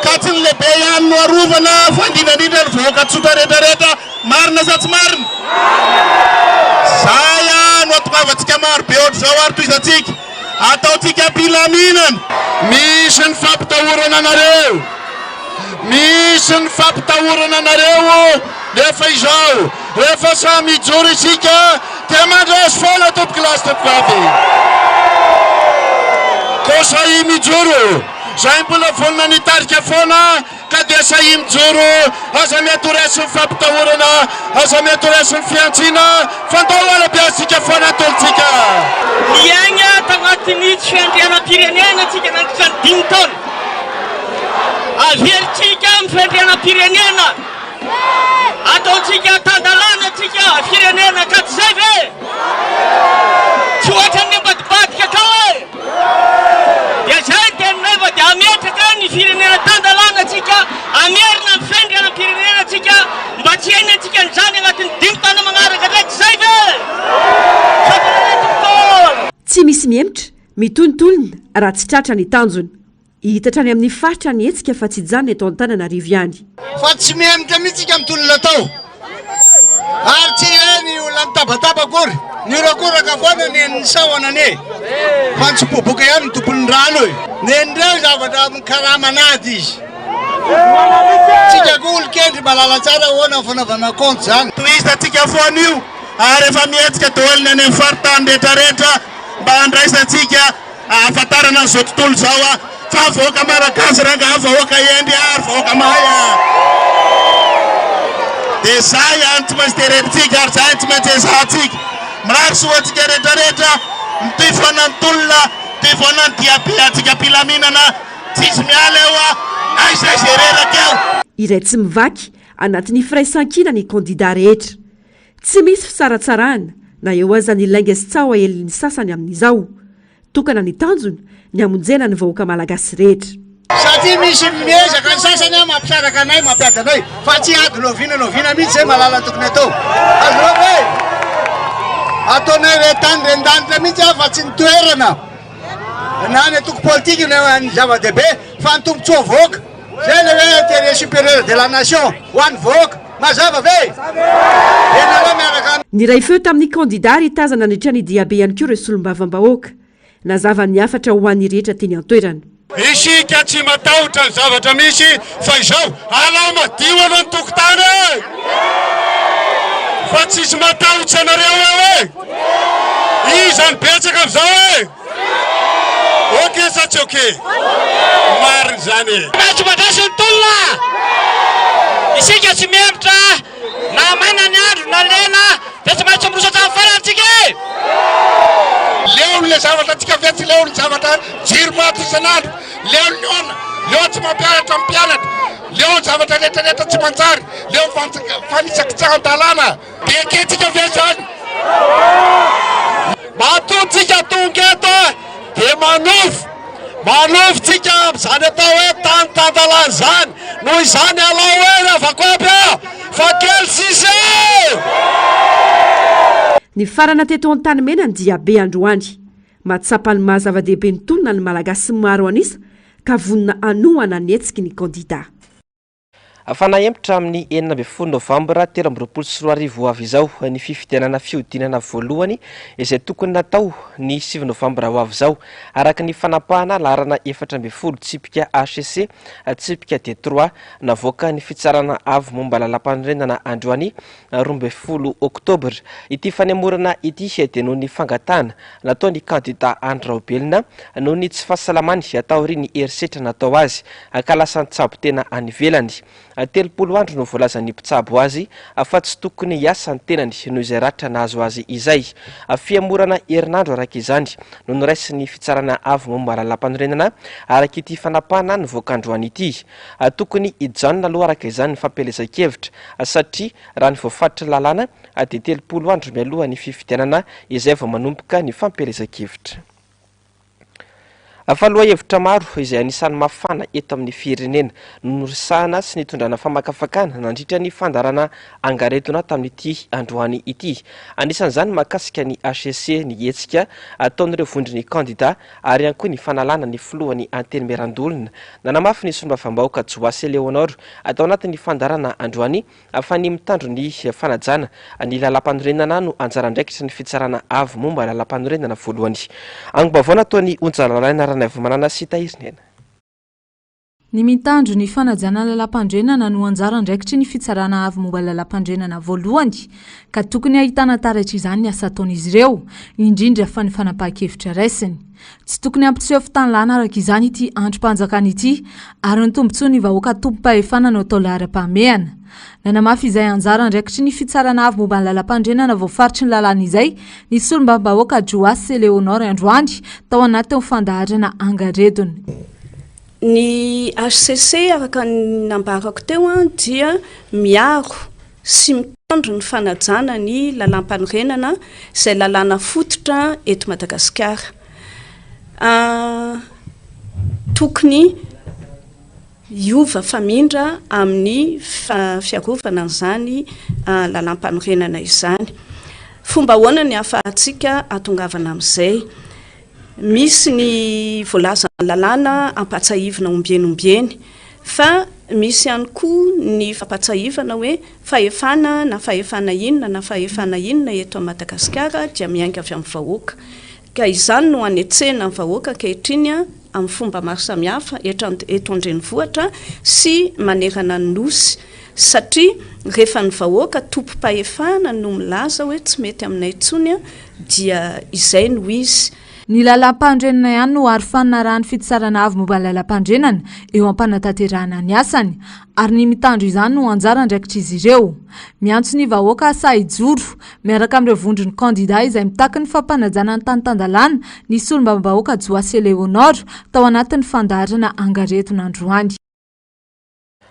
ka tsy ny lehibe ihany no arovana fa indrindra indrindra ny vahoaka tsotra rehetra rehetra, marina sa tsy marina? Zay no atongavantsika maro be ohatr'izao ary tohizantsika. Ataontsika am-pilaminana. Misy ny fampitahorana anareo, misy ny fampitahorana anareo nefa izao rehefa samy hijoro isika dia mandresy foana tompokolahy sy tompokovavy. Koa sahia mijoro, izay mbola vonona ny hitarika foana. Ka dia sahia mijoro, aza mety ho resin'ny fampitahorana, aza mety ho resin'ny fihantsiana, fa ndao hanabeazitsika foana ny tolontsika. Niaina tanatin'ny tsy fiandrianam-pirenena isika nandritra ny dimy taona. Averintsika amin'ny fiandrianam-pirenena. Ataontsika tan-dalàna tsika firenena ka tsy izay ve? Tsy ohatran'ny ambadibadika tao e! Dia izay ny teninay fa dia hametraka ny firenena tan-dalàna tsika, hamerina ny fiandrianam-pirenena tsika mba tsy hiainantsika an'izany agnatin'ny dimy taona magnaraka indray, tsy izay ve? Misaotra anareo tompoko! Tsy misy mihemotra, mitohy ny tolona raha tsy tratra ny tanjona. Hihitatra any amin'ny faritra ny hetsika fa tsy hijanona eto Antananarivo ihany. Fa tsy mihemotra mihitsy isika amin'ny tolona atao. Ary tsy hoe ny olona mitabataba akory. Nihorakoraka foana nen'ny sahona anie. Fa ny tsipoboka ihany no tompon'ny rano e. Nen'ireo zavatra mikaraman'ady izy. Tsika koa olon-kendry mahalala tsara ahoana ny fanaovana compte zany. Tohizantsika foana io ary efa mihetsika daholo ny any amin'ny faritany rehetrarehetra mba handraisantsika Ahafantarana an'izao tontolo izao fa vahoaka Malagasy rangaha vahoaka hendry ary vahoaka mahay a! Dia zay ihany tsy maintsy terentsika ary zay tsy maintsy ezahantsika. Mirary soa antsika rehetra rehetra, mitohy foana ny tolona, mitohy foana ny diabe antsika am-pilaminana, tsisy miala eo a! Aiza aiza reraka eo. Iray tsy mivaky anatin'ny firaisankina ny kandida rehetra. Tsy misy fisaratsarahana na eo aza ny lainga sy tsaho aelin'ny sasany amin'izao. Tokana ny tanjona, ny hamonjena ny vahoaka malagasy rehetra. Satria misy miezaka ny sasany mampisaraka anay, mampiady anay, fa tsy ady na oviana na oviana mihitsy izay mahalala ny tokony atao. Azonao ve? Ataonay re tany re ndanitra mihitsy aho fa tsy ny toerana na ny antoko politika no ny zava-dehibe fa ny tombontsoa vahoaka. Zay le hoe intérêt supérieur de la nation ho an'ny vahoaka. Mazava ve? Ianareo miaraka aminy. Niray feo tamin'ny kandida ary tazana nandritra ny diabe ihany koa ireo solombavambahoaka. Nazava ny hafatra ho an'ny rehetra teny an-toerana. Isika tsy matahotra ny zavatra misy fa izao, alao madio aloha ny tokotany e! Fa tsisy matahotra anareo eo e! Iza no betsaka amin'izao e? Ok sa tsy ok? Marina izany e! Maintsy mandresy ny tolona! Isika tsy mihemotra na maina ny andro na lena dia tsy maintsy miroso hatramin'ny farany tsika e! Leo le zavatra tsika ve tsy leo ny zavatra jiro maty isan'andro, leo ny ona, leo tsy mampianatra ny mpianatra, leo ny zavatra rehetra rehetra tsy manjary, leo ny fanitsakitsahan-dalàna. Dia ekentsika ve izany? Matoa tsika tonga eto dia manofy, manofy tsika amin'izany atao hoe tany tan-dalàna izany, noho izany alao hoe ry havako aby a, fa kely sisa e! Nifarana teto Antanimena ny diabe androany. Mahatsapa ny maha zava-dehibe ny tolona ny Malagasy maro an'isa ka vonona hanohana ny hetsiky ny kandida. Fa nahemotra amin'ny 16 novambra 2023 ho avy izao ny fifidianana fihodinana voalohany izay tokony natao ny 9 novambra ho avy izao, araka ny fanapahana laharana 14 tsipika HC tsipika D3 navoakan'ny Fitsarana Avo momba Lalàmpanorenana androany 12 oktobra. Ity fanemorana ity dia noho ny fangatahana nataon'ny kandida Andry Raobelina noho ny tsy fahasalamany taorian'ny herisetra natao azy ka lasa nitsabo tena any ivelany. 30 andro no voalazan'ny mpitsabo azy fa tsy tokony hiasa ny tenany noho izay ratra nahazo azy izay. Fihemorana herinandro araka izany no noraisin'ny Fitsarana Avo momba Lalàmpanorenana araka ity fanapahana nivoaka androany ity. Tokony hijanona aloha araka izany ny fampielezan-kevitra satria raha ny voafaritry ny lalàna dia 30 andro mialoha ny fifidianana izay vao manomboka ny fampielezan-kevitra. Fa lohahevitra maro izay anisan'ny mafana eto amin'ny firenena no noresahana sy nitondrana famakafakana nandritra ny fandaharana angaredona tamin'ity androany ity. Anisan'izany ny mahakasika ny hcc, ny hetsika ataon'ireo vondron'ny kandida ary ihany koa ny fanalana ny filohan'ny Antenimierandoholona. Nanamafy ny solombavambahoaka Johasy Léonore tao anatin'ny fandaharana androany fa ny mitandro ny fanajana ny lalàmpanorenana no anjara andraikitry ny Fitsarana Avo momba lalàmpanorenana voalohany. Angom-baovao nataon'i Onja Lalaina Ranaivomanana sy Tahirinena. Ny mitandro ny fanajana ny lalàmpanorenana no anjara andraikitry ny Fitsarana Avo momba lalàmpanorenana voalohany ka tokony ahitana taratra izany ny asa ataon'izy ireo, indrindra fa ny fanapahan-kevitra raisiny. Tsy tokony hampiseho fitanilana araka izany ity andrim-panjakana ity ary ny tombontsoan'ny vahoaka tompom-pahefana no atao laharam-pahamehana. Nanamafy izay anjara andraikitry ny Fitsarana Avo momba ny Lalàmpanorenana voafaritry ny lalàna izay ny solombavambahoaka Johasy Eleonore androany tao anatin'ny fandaharana Angaredona. Ny hcc araka ny nambarako teo dia miaro sy mitandro ny fanajana ny lalàmpanorenana izay lalàna fototra eto Madagasikara. Tokony hiova famindra amin'ny fiarovana an'izany lalàmpanorenana izany. Fomba ahoana ny ahafahantsika hahatongavana amin'izay? Misy ny voalazan'ny lalàna ampahatsahivina ombieny ombieny fa misy ihany koa ny fampahatsahivana hoe fahefana na fahefana inona na fahefana inona eto Madagasikara dia miainga avy amin'ny vahoaka. Ka izany no anetsehina ny vahoaka ankehitriny amin'ny fomba maro samihafa eto an-drenivohitra sy manerana ny Nosy satria rehefa ny vahoaka tompom-pahefana no milaza hoe tsy mety aminay intsony dia izay no izy. Ny lalàmpanorenana ihany no arofanina arahan'ny Fitsarana Avo momba ny Lalàmpanorenana eo am-panatanterahana ny asany, ary ny mitandro izany no anjara andraikitr'izy ireo. Miantso ny vahoaka hasahy hijoro, miaraka amin'ireo vondron'ny kandida izay mitaky ny fampanajana ny tany tan-dalàna ny solombavambahoaka Johasy Eléonore, tao anatin'ny fandaharana Angaredona androany.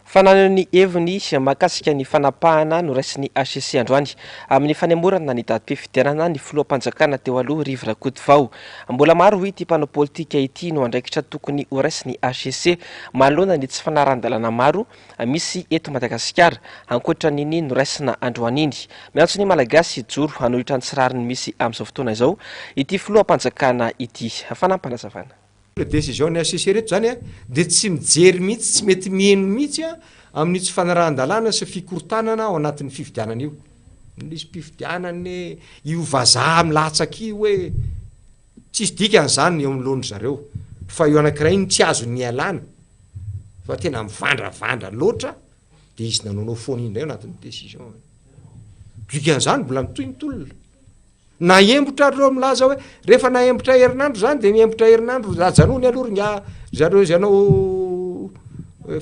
Fa naneho ny heviny mahakasika ny fanapahana noraisin'ny hcc androany amin'ny fanemorana ny datim-pifidianana ny filoham-panjakana teo aloha Rivo Rakotovao. Mbola maro hoy ity mpanao politika ity no andraikitra tokony horaisin'ny hcc manoloana ny tsy fanarahan-dalàna maro misy eto Madagasikara ankoatra an'iny noraisina androany iny. Miantso ny Malagasy hijoro hanohitra ny tsy rariny misy amin'izao fotoana izao ity filoham-panjakana ity. Fanampinazavana. Ireo décision ny HCC ireto zany a dia tsy mijery mihitsy, tsy mety miheno mihitsy a amin'io tsy fanarahan-dalàna sy fikorontanana ao anatin'ny fifidianana io. Ny lisi-pifidianana e, io vazaha milatsaka io e, tsisy dikany zany eo anoloan-dry zareo fa io anankiray iny tsy azony ialana fa tena mivandravandra loatra dia izy nanaonao foana iny indray ao anatin'ny décision. Dikan'izany mbola mitohy ny tolona. Nahembotra ary reo milaza hoe rehefa nahembotra herinandro zany de mihembotra herinandro ajanony aloha ry nga zareo izay hanao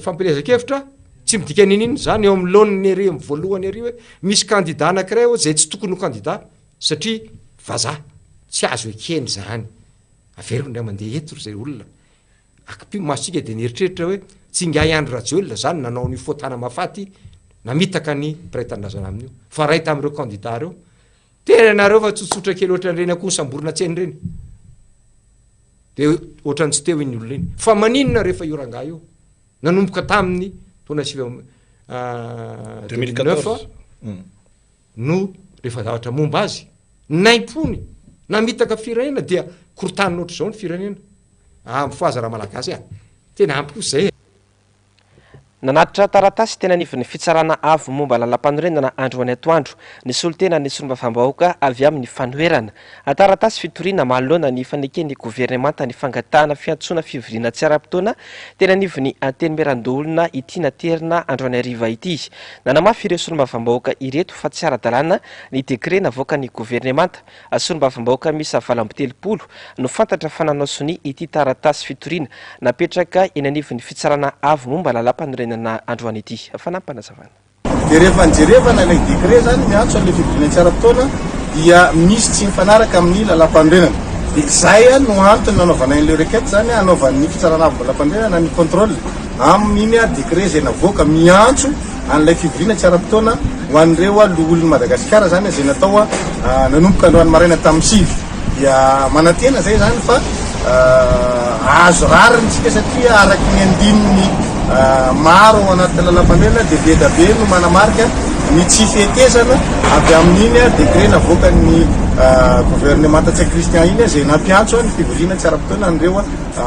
fampielezan-kevitra, tsy midika n'inon'inona zany eo amin'ny laoniny ery amin'ny voalohany ery hoe misy kandida anakiray ao zay tsy tokony ho kandida satria vazaha. Tsy azo ekena izany. Averiko indray mandeha eto ry zay olona. Akipio ny masontsika dia nieritreritra hoe tsy ingahy Andry Rajoelina izany nanao an'io faux tanamafaty namitaka ny mpiray tanindrazana aminy io fa iray tamin'ireo kandida ireo. Tena ianareo fa tsotsotra kely ohatran'ireny akoho samborina tsena ireny. Dia ohatran'ny tsy teo iny olona iny. Fa maninona rehefa io rangahy io nanomboka tamin'ny taona 2009 no rehefa zavatra momba azy, naimpony, namitaka firenena dia korotanina ohatr'izao ny firenena. Ah, mifohaza Ramalagasy a! Tena ampy kosa izay e! Nanatitra taratasy teny anivon'ny Fitsarana Avo momba Lalampanorenana androany atoandro ny solontenan'ny solombavambahoaka avy amin'ny fanoherana. Taratasy fitoriana manoloana ny faneken'ny governemanta ny fangatahana fiantsoana fivoriana tsy ara-potoana teny anivon'ny Antenimierandoholona ity naterina androany hariva ity. Nanamafy ireo solombavambahoaka ireto fa tsy ara-dalàna ny décret navoakan'ny governemanta. Solombavambahoaka miisa 38 no fantatra fa nanao sonia ity taratasy fitoriana napetraka eny anivon'ny Fitsarana Avo momba Lalàmpanorenana androany ity. Fanampinazavana. Dia rehefa nijerevana ilay décret izany miantso an'ilay fivoriana tsy ara-potoana dia misy tsy mifanaraka amin'ny lalàmpanorenana. Dia izay no antony nanaovanay an'ilay requête izany hanaovan'ny Fitsarana Avo momba Lalàmpanorenana ny contrôle amin'iny décret izay navoaka miantso an'ilay fivoriana tsy ara-potoana ho an'ireo loholon'i Madagasikara izany izay natao nanomboka androany maraina tamin'ny sivy. Dia manantena izay izany fa hahazo rariny isika satria araky ny andininy maro ao anatin'ny lalàmpanorenana dia be dia be no manamarika ny tsy fihetezana avy amin'iny décret navoakan'ny governemanta Ntsay Christian iny izay nampiantso ny fivoriana tsy ara-potoana an'ireo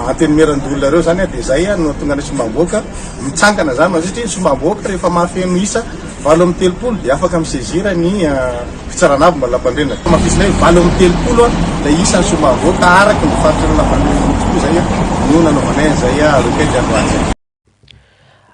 antenimierandoholona ireo izany dia izay no nahatonga anay solombavambahoaka Mitsangana zany satria ny solombavambahoaka rehefa mahafeno isa 38 dia afaka mi-saisir ny fitsarana avo mba lampandrenana. Hamafisinay hoe 38 ilay isan'ny solombavambahoaka araka ny faritra lampandrenana tokoa izay no nanaovanay an'izay requête androany izay.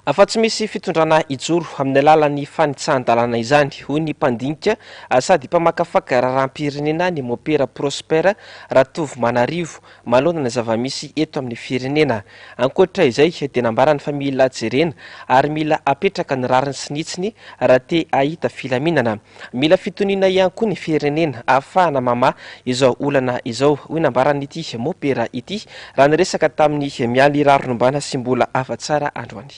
Fa tsy misy fitondrana hijoro amin'ny alalan'ny fanitsahan-dalàna izany, hoy ny mpandinika sady mpamakafaka raharaham-pirenena ny Mopera Prosper Ratovomanarivo manoloana ny zava-misy eto amin'ny firenena. Ankoatra izay dia nambarany fa mila jerena ary mila apetraka ny rariny sy ny hitsiny raha te hahita filaminana. Mila fitoniana ihany koa ny firenena ahafahana mamaha izao olana izao, hoy nambaran'ity mopera ity raha niresaka tamin'i Mialy Raharonombana sy Mbola Hafatsara androany.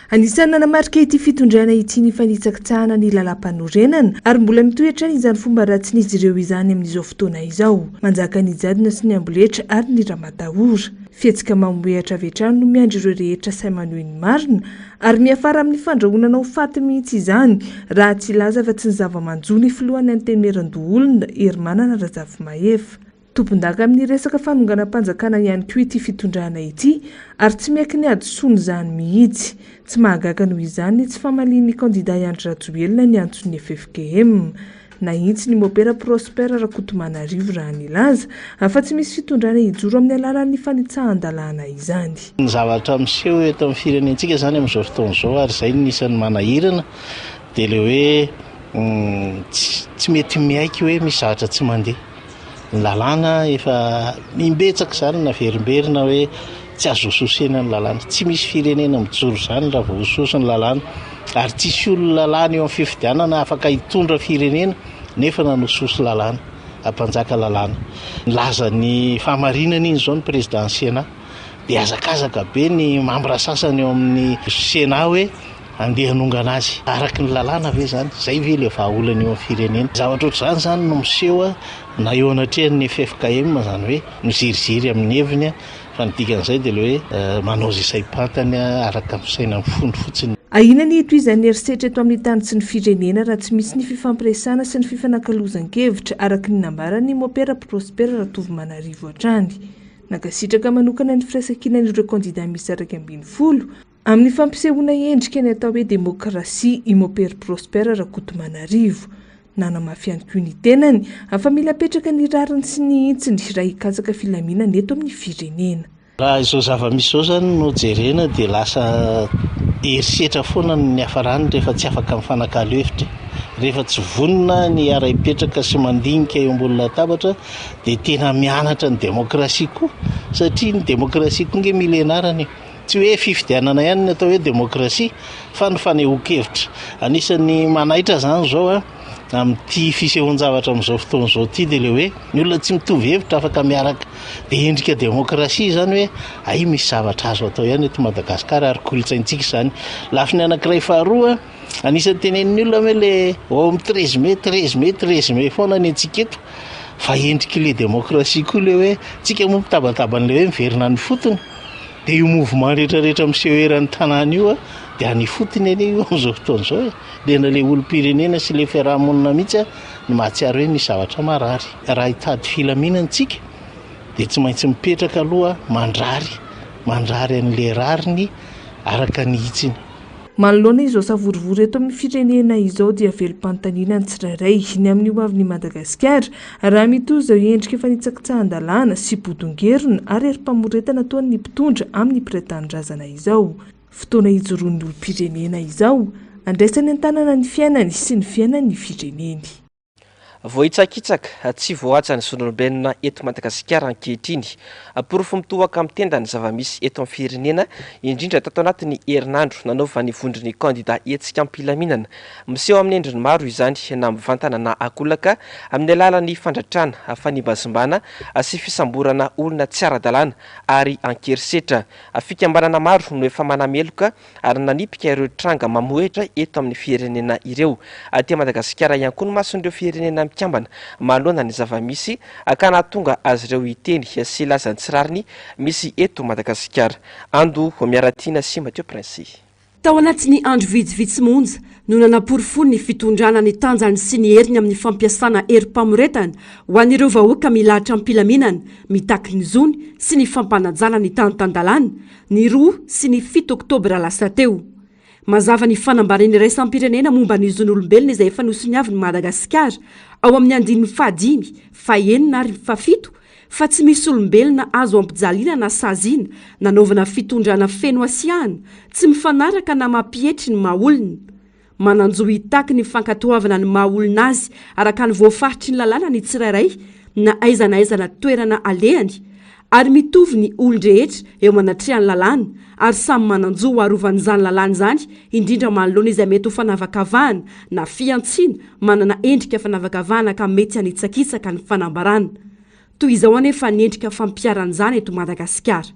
Anisan'ny nanamarika ity fitondrana ity ny fanitsakitsahana ny lalàmpanorenana ary mbola mitohy hatrany izany fomba ratsin'izy ireo izany amin'izao fotoana izao. Manjaka ny jadona sy ny amboletra ary ny ramatahora. Fihetsika mamohehatra avy hatrany no miandry ireo rehetra sahy manohy ny marina ary miafara amin'ny fandrahonana ho faty mihitsy izany raha tsy hilaza afa-tsy ny zava-manjo ny filohan'ny Antenimierandoholona, Herimanana Razafimahefa. Tompondaka amin'ny resaka fanonganam-panjakana ihany koa ity fitondrana ity ary tsy miaiky ny hadisoany izany mihitsy. Tsy mahagaga noho izany ny tsy famalian'ny kandida Andry Rajoelina ny antson'ny ffkm. Nahitsy ny Mopera Prosper Rakotomanarivo raha nilaza fa tsy misy fitondrana hijoro amin'ny alalan'ny fanitsahan-dalàna izany. Ny zavatra miseho eto amin'ny firenentsika izany amin'izao fotoana izao ary izay no isan'ny manahirana dia ilay hoe tsy mety miaiky hoe misy zavatra tsy mandeha. Ny lalàna efa imbetsaka izany naverimberina hoe tsy azo hosihosena ny lalàna. Tsy misy firenena mijoro izany raha vao hosihosy ny lalàna. Ary tsisy olona lany eo amin'ny fifidianana afaka hitondra firenena nefa nanosihosy lalàna, hampanjaka lalàna. Nilaza ny fahamarinana iny izao ny président Sénat. Dia hazakazaka be ny mambra sasany eo amin'ny Sénat hoe Andeha hanongana azy araka ny lalàna ve izany? Izay ve ilay vahaolana eo amin'ny firenena? Zavatra ohatr'izany izany no miseho na eo anatrehan'ny ffkm, izany hoe miziriziry amin'ny heviny fa ny dikan'izay dia ilay hoe manao izay saim-pantany araka ny fisainan'ny fony fotsiny. Ahiana ny hitohizan'ny herisetra eto amin'ny tany sy ny firenena raha tsy misy ny fifampiresahana sy ny fifanakalozan-kevitra, araka ny nambaran'ny Mopera Prosper Ratovomanarivo hatrany. Nankasitraka manokana ny firaisankinan'ireo kandida miisa 11 Amin'ny fampisehoana endrika ny atao hoe demokrasia i Mopery Prosper Rakotomanarivo. Nanamafy ihany koa ny tenany fa mila apetraka ny rariny sy ny hintsiny raha hikatsaka filaminana eto amin'ny firenena. Raha izao zava-misy izao izany no jerena dia lasa herisetra foana no niafarany rehefa tsy afaka mifanakalo hevitra e. Rehefa tsy vonona ny hiara-hipetraka sy mandinika eo ambony latabatra dia tena mianatra ny demokrasia koa satria ny demokrasia koa ange mila ianarana e. Tsy hoe fifidianana ihany ny atao hoe demokrasia fa ny fanehoan-kevitra. Anisan'ny manaitra izany izao amin'ity fisehoan-javatra amin'izao fotoana izao ity dia ilay hoe ny olona tsy mitovy hevitra afaka miaraka. Dia endrika demokrasia izany hoe hay misy zavatra azo atao ihany eto Madagasikara ary kolontsaintsika izany. Lafiny anankiray faharoa, anisan'ny tenenin'ny olona hoe le ao amin'ny 13 mai, 13 mai, 13 mai foana ny antsika eto. Fa endrik'ilay demokrasia koa ilay hoe tsika moa mitabataba an'ilay hoe miverina any ifotony. Dia io mouvement rehetra rehetra miseho eran'ny tanàna io dia any ifotony anie io amin'izao fotoana izao e. Tena ilay olom-pirenena sy ilay fiaraha-monina mihitsy no mahatsiaro hoe misy zavatra marary. Raha hitady filaminana isika dia tsy maintsy mipetraka aloha mandrary, mandrary an'ilay rariny araka ny hitsiny. Manoloana izao savorovoro eto amin'ny firenena izao dia velom-panontaniana ny tsirairay ny amin'ny ho avin'i Madagasikara raha mitohy izao endrika fanitsakitsahan-dalàna sy bodongerona ary herim-pamoretana ataon'ny mpitondra amin'ny mpiray tanindrazana izao. Fotoana hijoroan'ny olom-pirenena izao, handraisany an-tanana ny fiainany sy ny fiainan'ny fireneny. Voahitsakitsaka, tsy voahaja ny zon'olombelona eto Madagasikara ankehitriny. Porofo mitohaka amin'ny tenda ny zava-misy eto amin'ny firenena, indrindra tato anatin'ny herinandro nanaovan'ny vondron'ny kandida hetsika am-pilaminana. Miseho amin'ny endriny maro izany, na mivantana na ankolaka, amin'ny alalan'ny fandratrana, fanimbazimbana sy fisamborana olona tsy ara-dalàna ary an-kerisetra. Fikambanana maro no efa manameloka ary nanipika ireo tranga mamohehitra eto amin'ny firenena ireo. Aty Madagasikara ihany koa ny mason'ireo firenena mikambana manoloana ny zava-misy ka nahatonga azy ireo hiteny sy hilaza ny tsy rariny misy eto Madagasikara. Ando Miaratiana sy Mathieu Prince. Tao anatin'ny andro vitsivitsy monja no nanaporofoany ny fitondrana ny tanjany sy ny heriny amin'ny fampiasana herim-pamoretana ho an'ireo vahoaka milahatra am-pilaminana mitaky ny zony sy ny fampanajana ny tany tan-dalàna ny roa sy ny fito oktobra lasa teo. Mazava ny fanambarana iraisam-pirenena momba ny zon'olombelona izay efa nosoniavin'i Madagasikara ao amin'ny andininy fahadimy, fahenina ary fahafito fa tsy misy olombelona azo ampijaliana na saziana nanaovana fitondrana feno hasiahana tsy mifanaraka na mampietry ny maha olona. Manan-jo hitaky ny fankatoavana ny maha olona azy araka ny voafaritry ny lalàna ny tsirairay na aiza na aiza na toerana alehany ary mitovy ny olon-drehetra eo anatrehan'ny lalàna ary samy manan-jo ho arovan'izany lalàna izany indrindra manoloana izay mety ho fanavakavahana na fihantsiana manana endrika fanavakavahana ka mety hanitsakitsaka ny fanambarana. Toy izao anefa ny endrika fampiharana izany eto Madagasikara.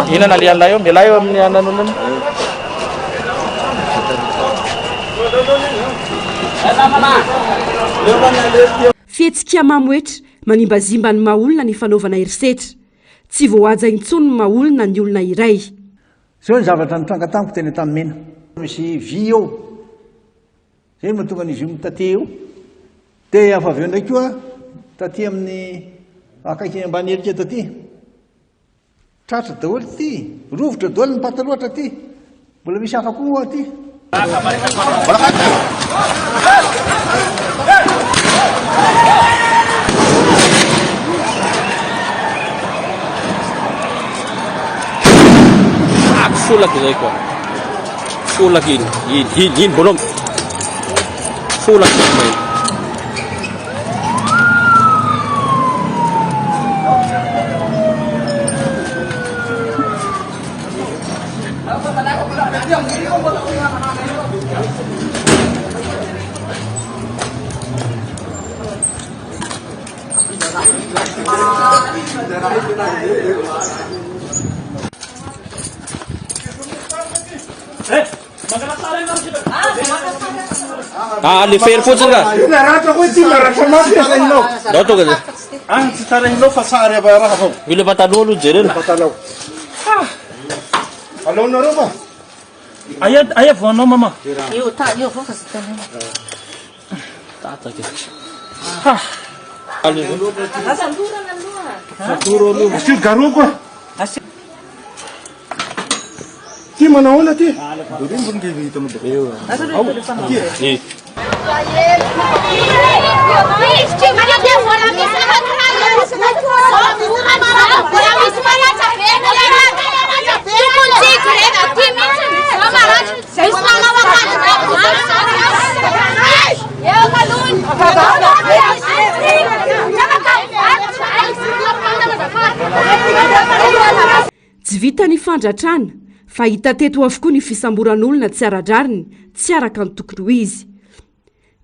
Inona le an'ilay eo? Mialà eo amin'ny anan'olona. Fihetsika mamohetra, manimbazimba ny maha olona ny fanaovana herisetra. Tsy voahaja intsony ny maha olona ny olona iray. Zao ny zavatra nitranga tamiko teny Antanimena. Misy vy eo. Zay no mahatonga an'izy io mitate eo. Dia avy avy eo indray koa. Taty amin'ny akaiky ambany helika taty. Tratra daholo ity. Rovitra daholo ny pataloha hatraty. Mbola misy hafa koa moa aty. Folaka zay koa. Folaka iny, iny, iny, iny bonhomme. Folaka iny. Ah, le fery fotsiny ka. Naratra koa ity, naratra mafy. Ndao tonga dia. Ah, tsy tarahinao fa sary avy raha vao. Mila pataloha aloha jerena. Pataloha. Alaonareo fa. Aia aia voanao mama. Io ta io avao fa tsy hitanao. Tataka. Ha. Asa lorana aloha. Fatoro aloha. Asio garou koa. Ty manao ahoana ty? Ty. Tsy vita ny fandratrana fa hita teto avokoa ny fisamboran'olona tsy ara-drariny, tsy araka ny tokony ho izy.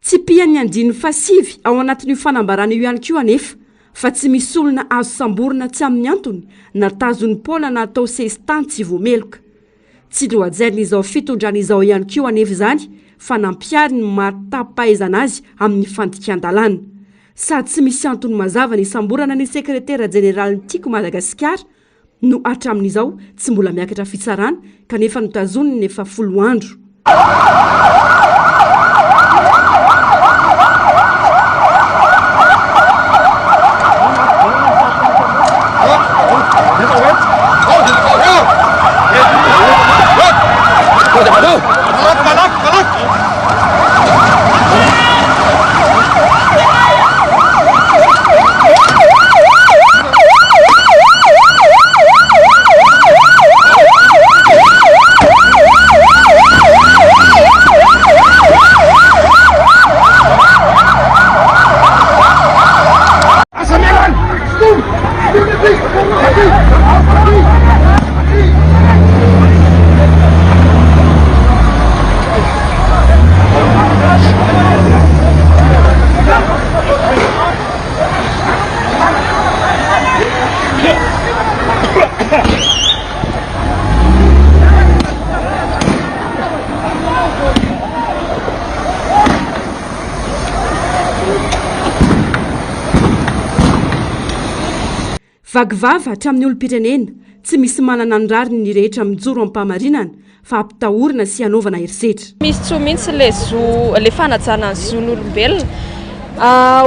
Tsipihan'ny andininy fahasivy ao anatin'io fanambarana io ihany koa anefa fa tsy misy olona azo samborina tsy amin'ny antony na tazonim-poana na atao sesitany tsy voameloka. Tsy nohajain'izao fitondrana izao ihany koa anefa izany fa nampihariny ny maha tapaizana azy amin'ny fandikan-dalàna. Sady tsy misy antony mazava nisamborana ny sekretera jeneralin'ny Tiako Madagasikara no hatramin'izao tsy mbola miakatra fitsarana kanefa notazoniny efa folo andro. Vaky vava hatramin'ny olom-pirenena, tsy misy manana ny rariny ny rehetra mijoro amim-pahamarinana fa ampitahorina sy anaovana herisetra. Misy tsoa mihitsy le zo, le fanajana ny zon'olombelona.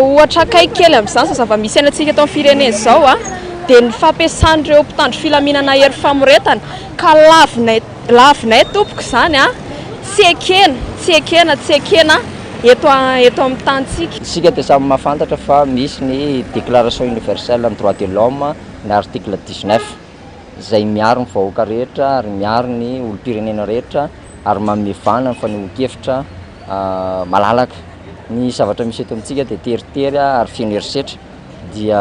Ohatra akaiky kely amin'izany izao zava-misy iainantsika eto amin'ny firenena izao dia ny fampiasan'ireo mpitandro filaminana hery famoretana ka lavinay lavinay tompoko izany a, tsy ekena, tsy ekena, tsy ekena eto eto amin'ny tanintsika. Isika dia samy mahafantatra fa misy ny Déclaration universelle ny droits de l'homme ny article 19 izay miaro ny vahoaka rehetra ary miaro ny olom-pirenena rehetra ary manome vahana ny fanehoan-kevitra malalaka. Ny zavatra misy eto amintsika dia teritery ary feno herisetra dia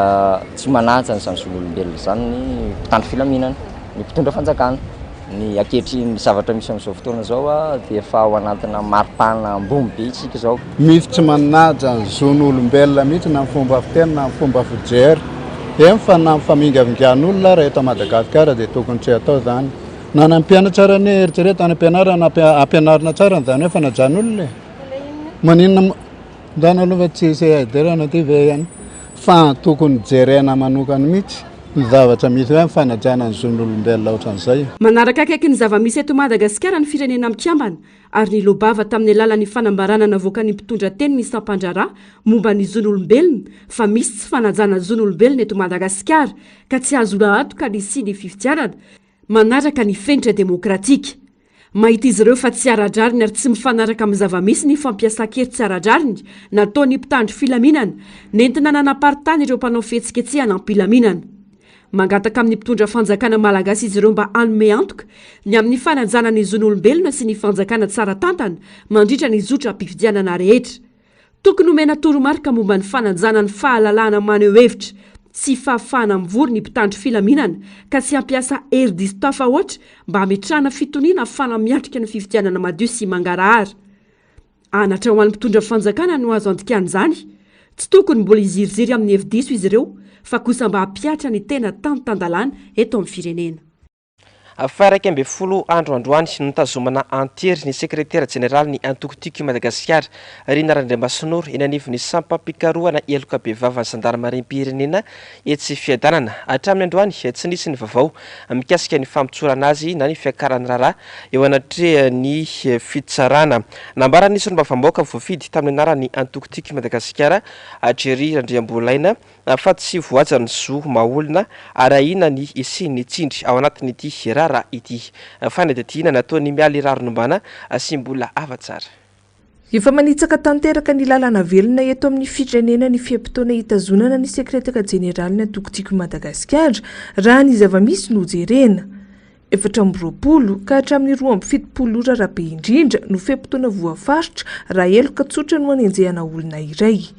tsy manaja an'izany zon'olombelona izany ny mpitandro filaminana, ny mpitondra fanjakana. Ny ankehitriny ny zavatra misy amin'izao fotoana izao dia efa ao anatina maripana ambony be isika izao. Misy tsy manaja ny zon'olombelona mihitsy na ny fomba fiteny na ny fomba fijery. Eny fa na ny famingavingan'olona ara eto Madagasikara dia tokony tsy atao izany. Na ny mpianatra ara anie eritrereto any am-pianarana ampianarina tsara an'izany hoe fanajan'olona e. Maninona moa izany aloha fa tsy CAD raha ty ve ihany fa tokony jerena manokana mihitsy. Ny zavatra misy hoe fanajana ny zon'olombelona ohatran'izay. Manaraka akaiky ny zava-misy eto Madagasikara ny Firenena Mikambana ary niloa-bava tamin'ny alalan'ny fanambarana navoakan'ny mpitondra teny ny sampan-draharaha momba ny zon'olombelona fa misy tsy fanajana zon'olombelona eto Madagasikara ka tsy azo antoka ny hisian'ny fifidianana manaraka ny fenitra demokratika. Mahita izy ireo fa tsy ara-drariny ary tsy mifanaraka amin'ny zava-misy ny fampiasan-kery tsy ara-drariny nataon'ny mpitandro filaminana nentina nanaparitahana ireo mpanao fihetsiketsehana am-pilaminana. Mangataka amin'ny mpitondra fanjakana malagasy izy ireo mba hanome antoka ny amin'ny fanajana ny zon'olombelona sy ny fanjakana tsara tantana mandritra ny zotram-pifidianana rehetra. Tokony homena toromarika momba ny fanajana ny fahalalahana maneho hevitra sy fahafahana mivory ny mpitandro filaminana ka tsy hampiasa hery diso tafahoatra mba hametrahana fitoniana ahafahana miatrika ny fifidianana madio sy mangarahara. Anatra ho an'ny mpitondra fanjakana no azo andikana izany. Tsy tokony mbola hiziriziry amin'ny hevi-diso izy ireo fa kosa mba hampihatra ny tena tany tan-dalàna eto amin'ny firenena. Faha-11 andro androany no nitazomana an-tery ny sekretera jeneralin'ny antoko Tiako i Madagasikara, Rina Randriamasinoro, eny anivon'ny sampam-pikarohana heloka bevavan'ny zandarimariam-pirenena etsy Fiadanana. Hatramin'ny androany, tsy nisy ny vaovao mikasika ny famotsorana azy na ny fiakaran'ny raharaha eo anatrehan'ny fitsarana. Nambaran'ny solombavambahoaka voafidy tamin'ny anaran'ny antoko Tiako i Madagasikara, Jerry Randriambolaina, fa tsy voahaja ny zo maha olona ary ahiana ny hisian'ny tsindry ao anatin'ity raharaha ity. Fanadihadiana nataon'i Mialy Raharinombana sy Mbola Havatsara. Efa manitsaka tanteraka ny lalana velona eto amin'ny firenena ny fe-potoana hitazonana ny sekretera jeneralin'ny antoko Tiako i Madagasikara, raha ny zava-misy no jerena. 24 ka hatramin'ny 72 ora raha be indrindra no fe-potoana voafaritra raha heloka tsotra no anenjehana olona iray.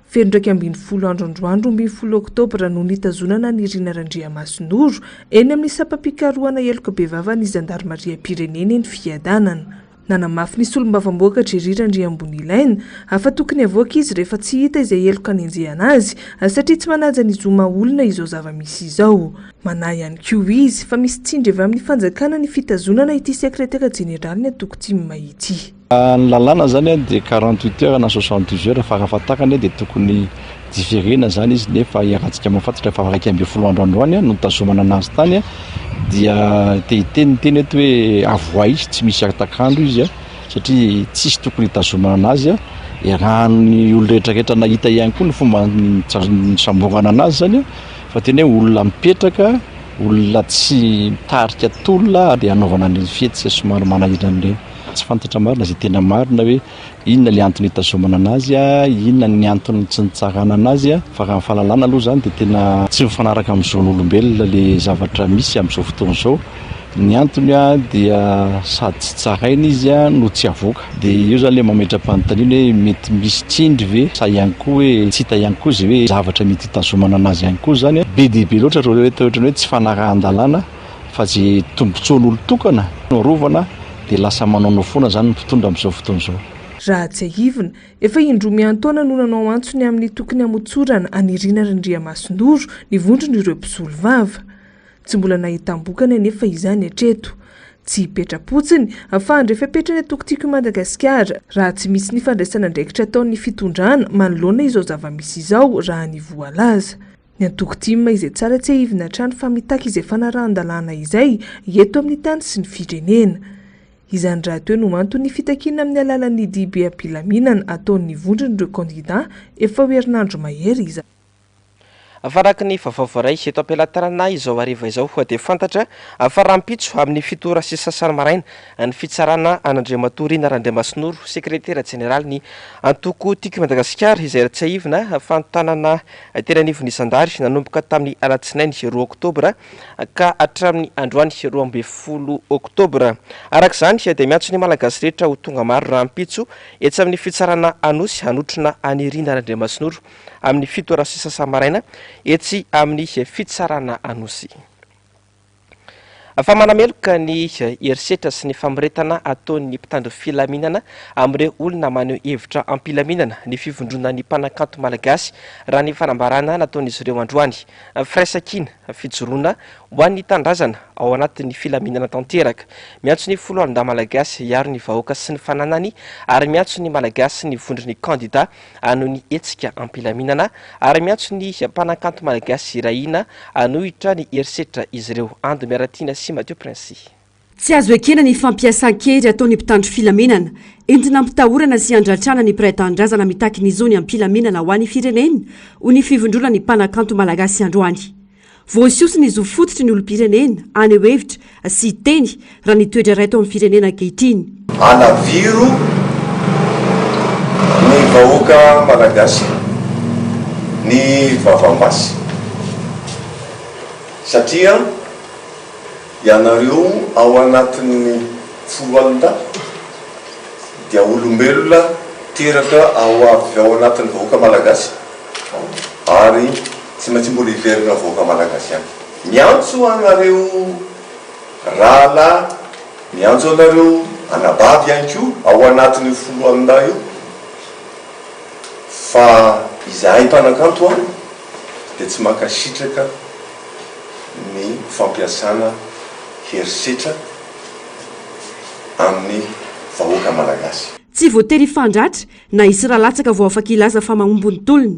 Feno 11 andro androany 12 oktobra no nitazonana an'i Rina Randriamasinoro eny amin'ny sampam-pikarohana heloka bevava ny zandarimariam-pirenena eny Fiadanana. Nanamafy ny solombavambahoaka Jerry Randriambonilaina fa tokony havoaka izy rehefa tsy hita izay heloka anenjehana azy satria tsy manaja ny zo maha olona izao zava-misy izao. Manahy ihany koa izy fa misy tsindry avy amin'ny fanjakana ny fitazonana ity sekretera jeneralin'ny antoko tim ity. Ny lalàna izany dia 48 heures na 72 heures farafahatarany dia tokony diferena izany izy nefa iarahantsika mahafantatra fa 11 andro androany no nitazomana anazy tany dia te hiteny ny teny eto hoe avoay izy tsy misy atakandro izy satria tsisy tokony hitazomana anazy iarahan'ny olona rehetra rehetra nahita ihany koa ny fomba nisamborana anazy zany fa tena hoe olona mipetraka olona tsy mitarika tolona dia hanaovana ny fihetsika somary manahirana ireny tsy fantatra marina izay tena marina hoe Inona le antony hitazomana anazy a, inona ny antony tsy nitsarana anazy a, fa raha ny fahalalana aloha zany dia tena tsy mifanaraka amin'ny zon'olombelona le zavatra misy amin'izao fotoana izao, ny antony a dia sady tsy tsaraina izy a no tsy avoaka, dia eo zany le mametra-panontaniana hoe mety misy tsindry ve sa ihany koa hoe tsy hita ihany koa izay hoe zavatra mety hitazomana anazy ihany koa zany a, be dia be loatra ireo ohatran'ny hoe tsy fanarahan-dalàna fa ze tombotsoan'olon-tokana no arovana dia lasa manaonao foana zany ny mpitondra amin'izao fotoana izao. Raha tsiahivina, efa indroa miantaona no nanao antso ny amin'ny tokony hamotsorana an'i Rina Randriamasindoro ny vondron'ireo mpisolovava. Tsy mbola nahitam-bokany anefa izany hatreto. Tsy hipetra-potsiny fa handray fepetra ny antoko Tiako i Madagasikara raha tsy misy ny fandraisan'andraikitra ataon'ny fitondrana manoloana izao zava-misy izao raha ny voalaza. Ny antoko tim izay tsara tsiahivina hatrany fa mitaky izay fanarahan-dalàna izay eto amin'ny tany sy ny firenena. Izany rahateo no anton'ny fitakiana amin'ny alalan'ny dihibe am-pilaminana ataon'ny vondron'ireo kandidà efa ho herinandro mahery izay. Fa araka ny vaovao voaray eto am-pelatanana izao hariva izao dia fantatra fa rahampitso amin'ny fito ora sy sasany maraina ny fitsarana an'Andriamatoa Rina Randriamasinoro, sekretera jeneralin'ny antoko Tiako i Madagasikara izay tsiahivina fa notanana Teny anivon'ny zandary nanomboka tamin'ny alatsinainy roa oktobra ka hatramin'ny androany 12 oktobra. Araka izany dia miantso ny Malagasy rehetra ho tonga maro rahampitso etsy amin'ny fitsarana Anosy hanotrona an'i Rina Randriamasinoro amin'ny fito ora sy sasany maraina etsy amin'ny fitsarana Anosy. Fa manameloka ny herisetra sy ny famoretana ataon'ny mpitandro filaminana amin'ireo olona maneho hevitra am-pilaminana ny fivondronan'ny mpanakanto malagasy, raha ny fanambarana nataon'izy ireo androany. Firaisankina, fijoroana ho an'ny tanindrazana ao anatin'ny filaminana tanteraka. Miantso ny foloalindahy malagasy hiaro ny vahoaka sy ny fananany ary miantso ny Malagasy ny vondron'ny kandida hanohy ny hetsika am-pilaminana ary miantso ny mpanakanto malagasy hiray hina hanohitra ny herisetra izy ireo. Ando Miaratiana sy Mathieu Princi. Tsy azo ekena ny fampiasan-kery ataon'ny mpitandro filaminana, entina ampitahorana sy handratrana ny mpiray tanindrazana mitaky ny zony am-pilaminana ho an'ny firenena, hoy ny fivondronan'ny mpanakanto malagasy androany. Voasioso ny zo fototry ny olom-pirenena haneho hevitra sy hiteny raha ny toe-draharaha eto amin'ny firenena ankehitriny. Alaviro ny vahoaka malagasy ny vavam-basy satria ianareo ao anatin'ny foloalindahy dia olombelona teraka ao avy ao anatin'ny vahoaka malagasy ary Tsy maintsy mbola hiverina vahoaka malagasy ihany. Miantso anareo rahalahy, miantso anareo anabavy ihany koa ao anatin'io foloalindahy io fa izahay mpanakanto an dia tsy mankasitraka ny fampiasana herisetra amin'ny vahoaka malagasy. Tsy voatery hifandratra na hisy ra latsaka vao afaka hilaza fa mahomby ny tolona.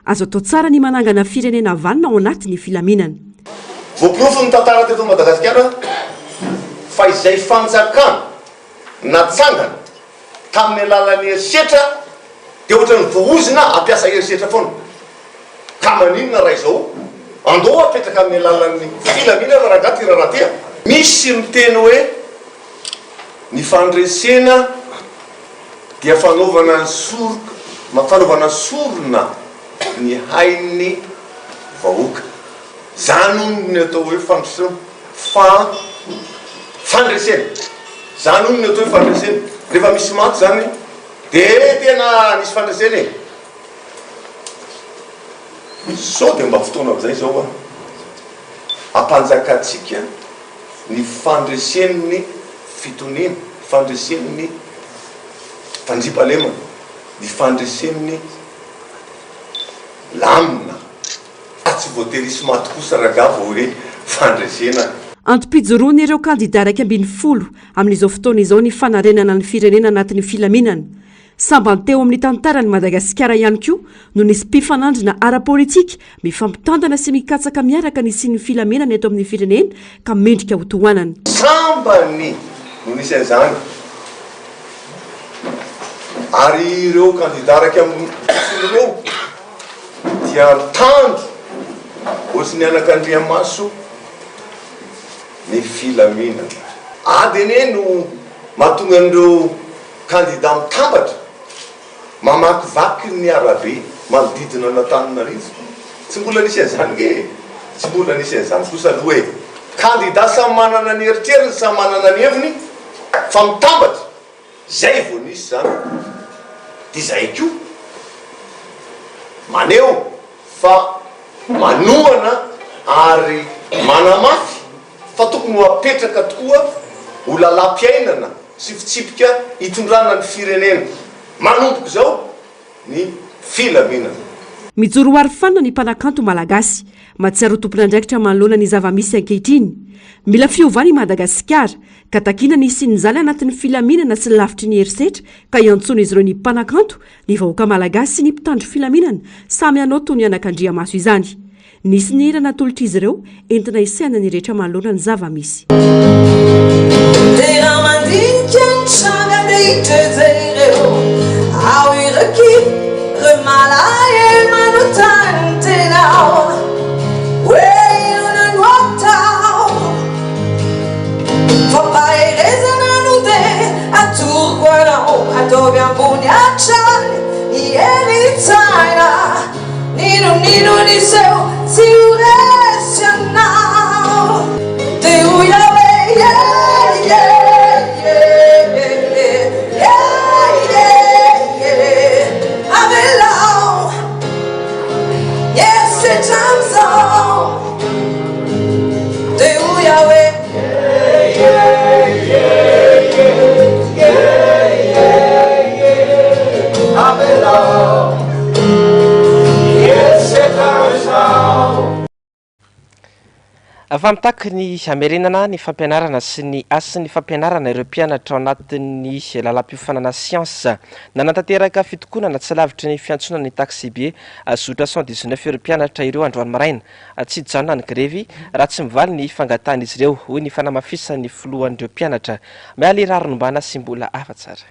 Azo atao tsara ny manangana firenena vanona ao anatin'ny filaminana. Voaporofon'ny tantara teto Madagasikara fa izay fanjakana natsangana tamin'ny alalan'ny herisetra dia ohatran'ny voaozona hampiasa herisetra foana. Ka maninona raha izao? Andao apetraka amin'ny alalan'ny filaminana rangahy ty raharaha ty a! Misy miteny hoe ny fandresena dia fanaovana ny soroka, fanaovana sorona ny hain'ny vahoaka. Zany hono ny atao hoe fandrosoana, fa fandresena. Zany hono ny atao hoe fandresena. Rehefa misy maty zany de tena nisy fandresena e. Sao dia mba fotoana amin'izay izao an, ampanjakantsika ny fandresen'ny fitoniana, fandresen'ny fandriampahalemana, ny fandresen'ny lamina, fa tsy voatery hisy maty kosa ragaha vao hoe fandresena. Antom-pijoroan'ireo kandida 11 amin'izao fotoana izao ny fanarenana ny firenena anatin'ny filaminana. Sambany teo amin'ny tantaran'i Madagasikara ihany koa no nisy mpifanandrina ara-politika mifampitantana sy mikatsaka miaraka ny hisian'ny filaminana eto amin'ny firenena ka mendrika ho tohanana. Sambany no nisy an'izany ary ireo kandida 11 ireo dia mitandro ohatry ny anakandriamaso ny filaminana. Ady anie no mahatonga an'ireo Kandida mitambatra, mamakivaky ny arabe manodidina an'Antananarivo. Tsy mbola nisy an'izany nge e! Tsy mbola nisy an'izany kosa aloha e! Kandida samy manana ny eritreriny, samy manana ny heviny fa mitambatra, zay vao nisy izany. Dia izahay koa maneho fa manohana ary manamafy fa tokony ho apetraka tokoa ho lalam-piainana sy fitsipika hitondrana ny firenena manomboka izao ny filaminana. Mijoro ho arofanina ny mpanakanto malagasy. Mahatsiaro ho tompon'andraikitra manoloana ny zava-misy ankehitriny. Mila fiovana i Madagasikara, ka takiana ny hisian'izany anatin'ny filaminana sy lavitry ny herisetra ka iantsoan'izy ireo ny mpanakanto, ny vahoaka malagasy sy ny mpitandro filaminana samy hanao toy ny anakandriamaso izany. Nisy ny hira natolotr'izy ireo entina hisehana ny rehetra manoloana ny zava-misy. Dia raha mandinika ny tranga dia hitreza ireo ao ireo kivy, ireo malahelo manontany tena hoe inona no atao. Fampaherezana no dia atoroko anao, ataovy ambony hatrany ny herin-tsaina. N'inon'ino niseho tsy ho resy ianao. Dia hoy aho hoe yeah yeah yeah yeah yeah yeah avelao ny herisetra amin'izao. Dia hoy aho hoe. Fa mitaky ny hamerenana ny fampianarana sy ny hasin'ny fampianarana ireo mpianatra ao anatin'ny lalam-piofanana siansa. Nanatanteraka fitokonana tsy lavitry ny fiantsonan'ny taksibe zotra 119 ireo mpianatra ireo androany maraina. Tsy hijanona ny grevy raha tsy mivaly ny fangatahan'izy ireo, hoy ny fanamafisan'ny filohan'ireo mpianatra. Mialy rarinombana sy mbola hafa tsara.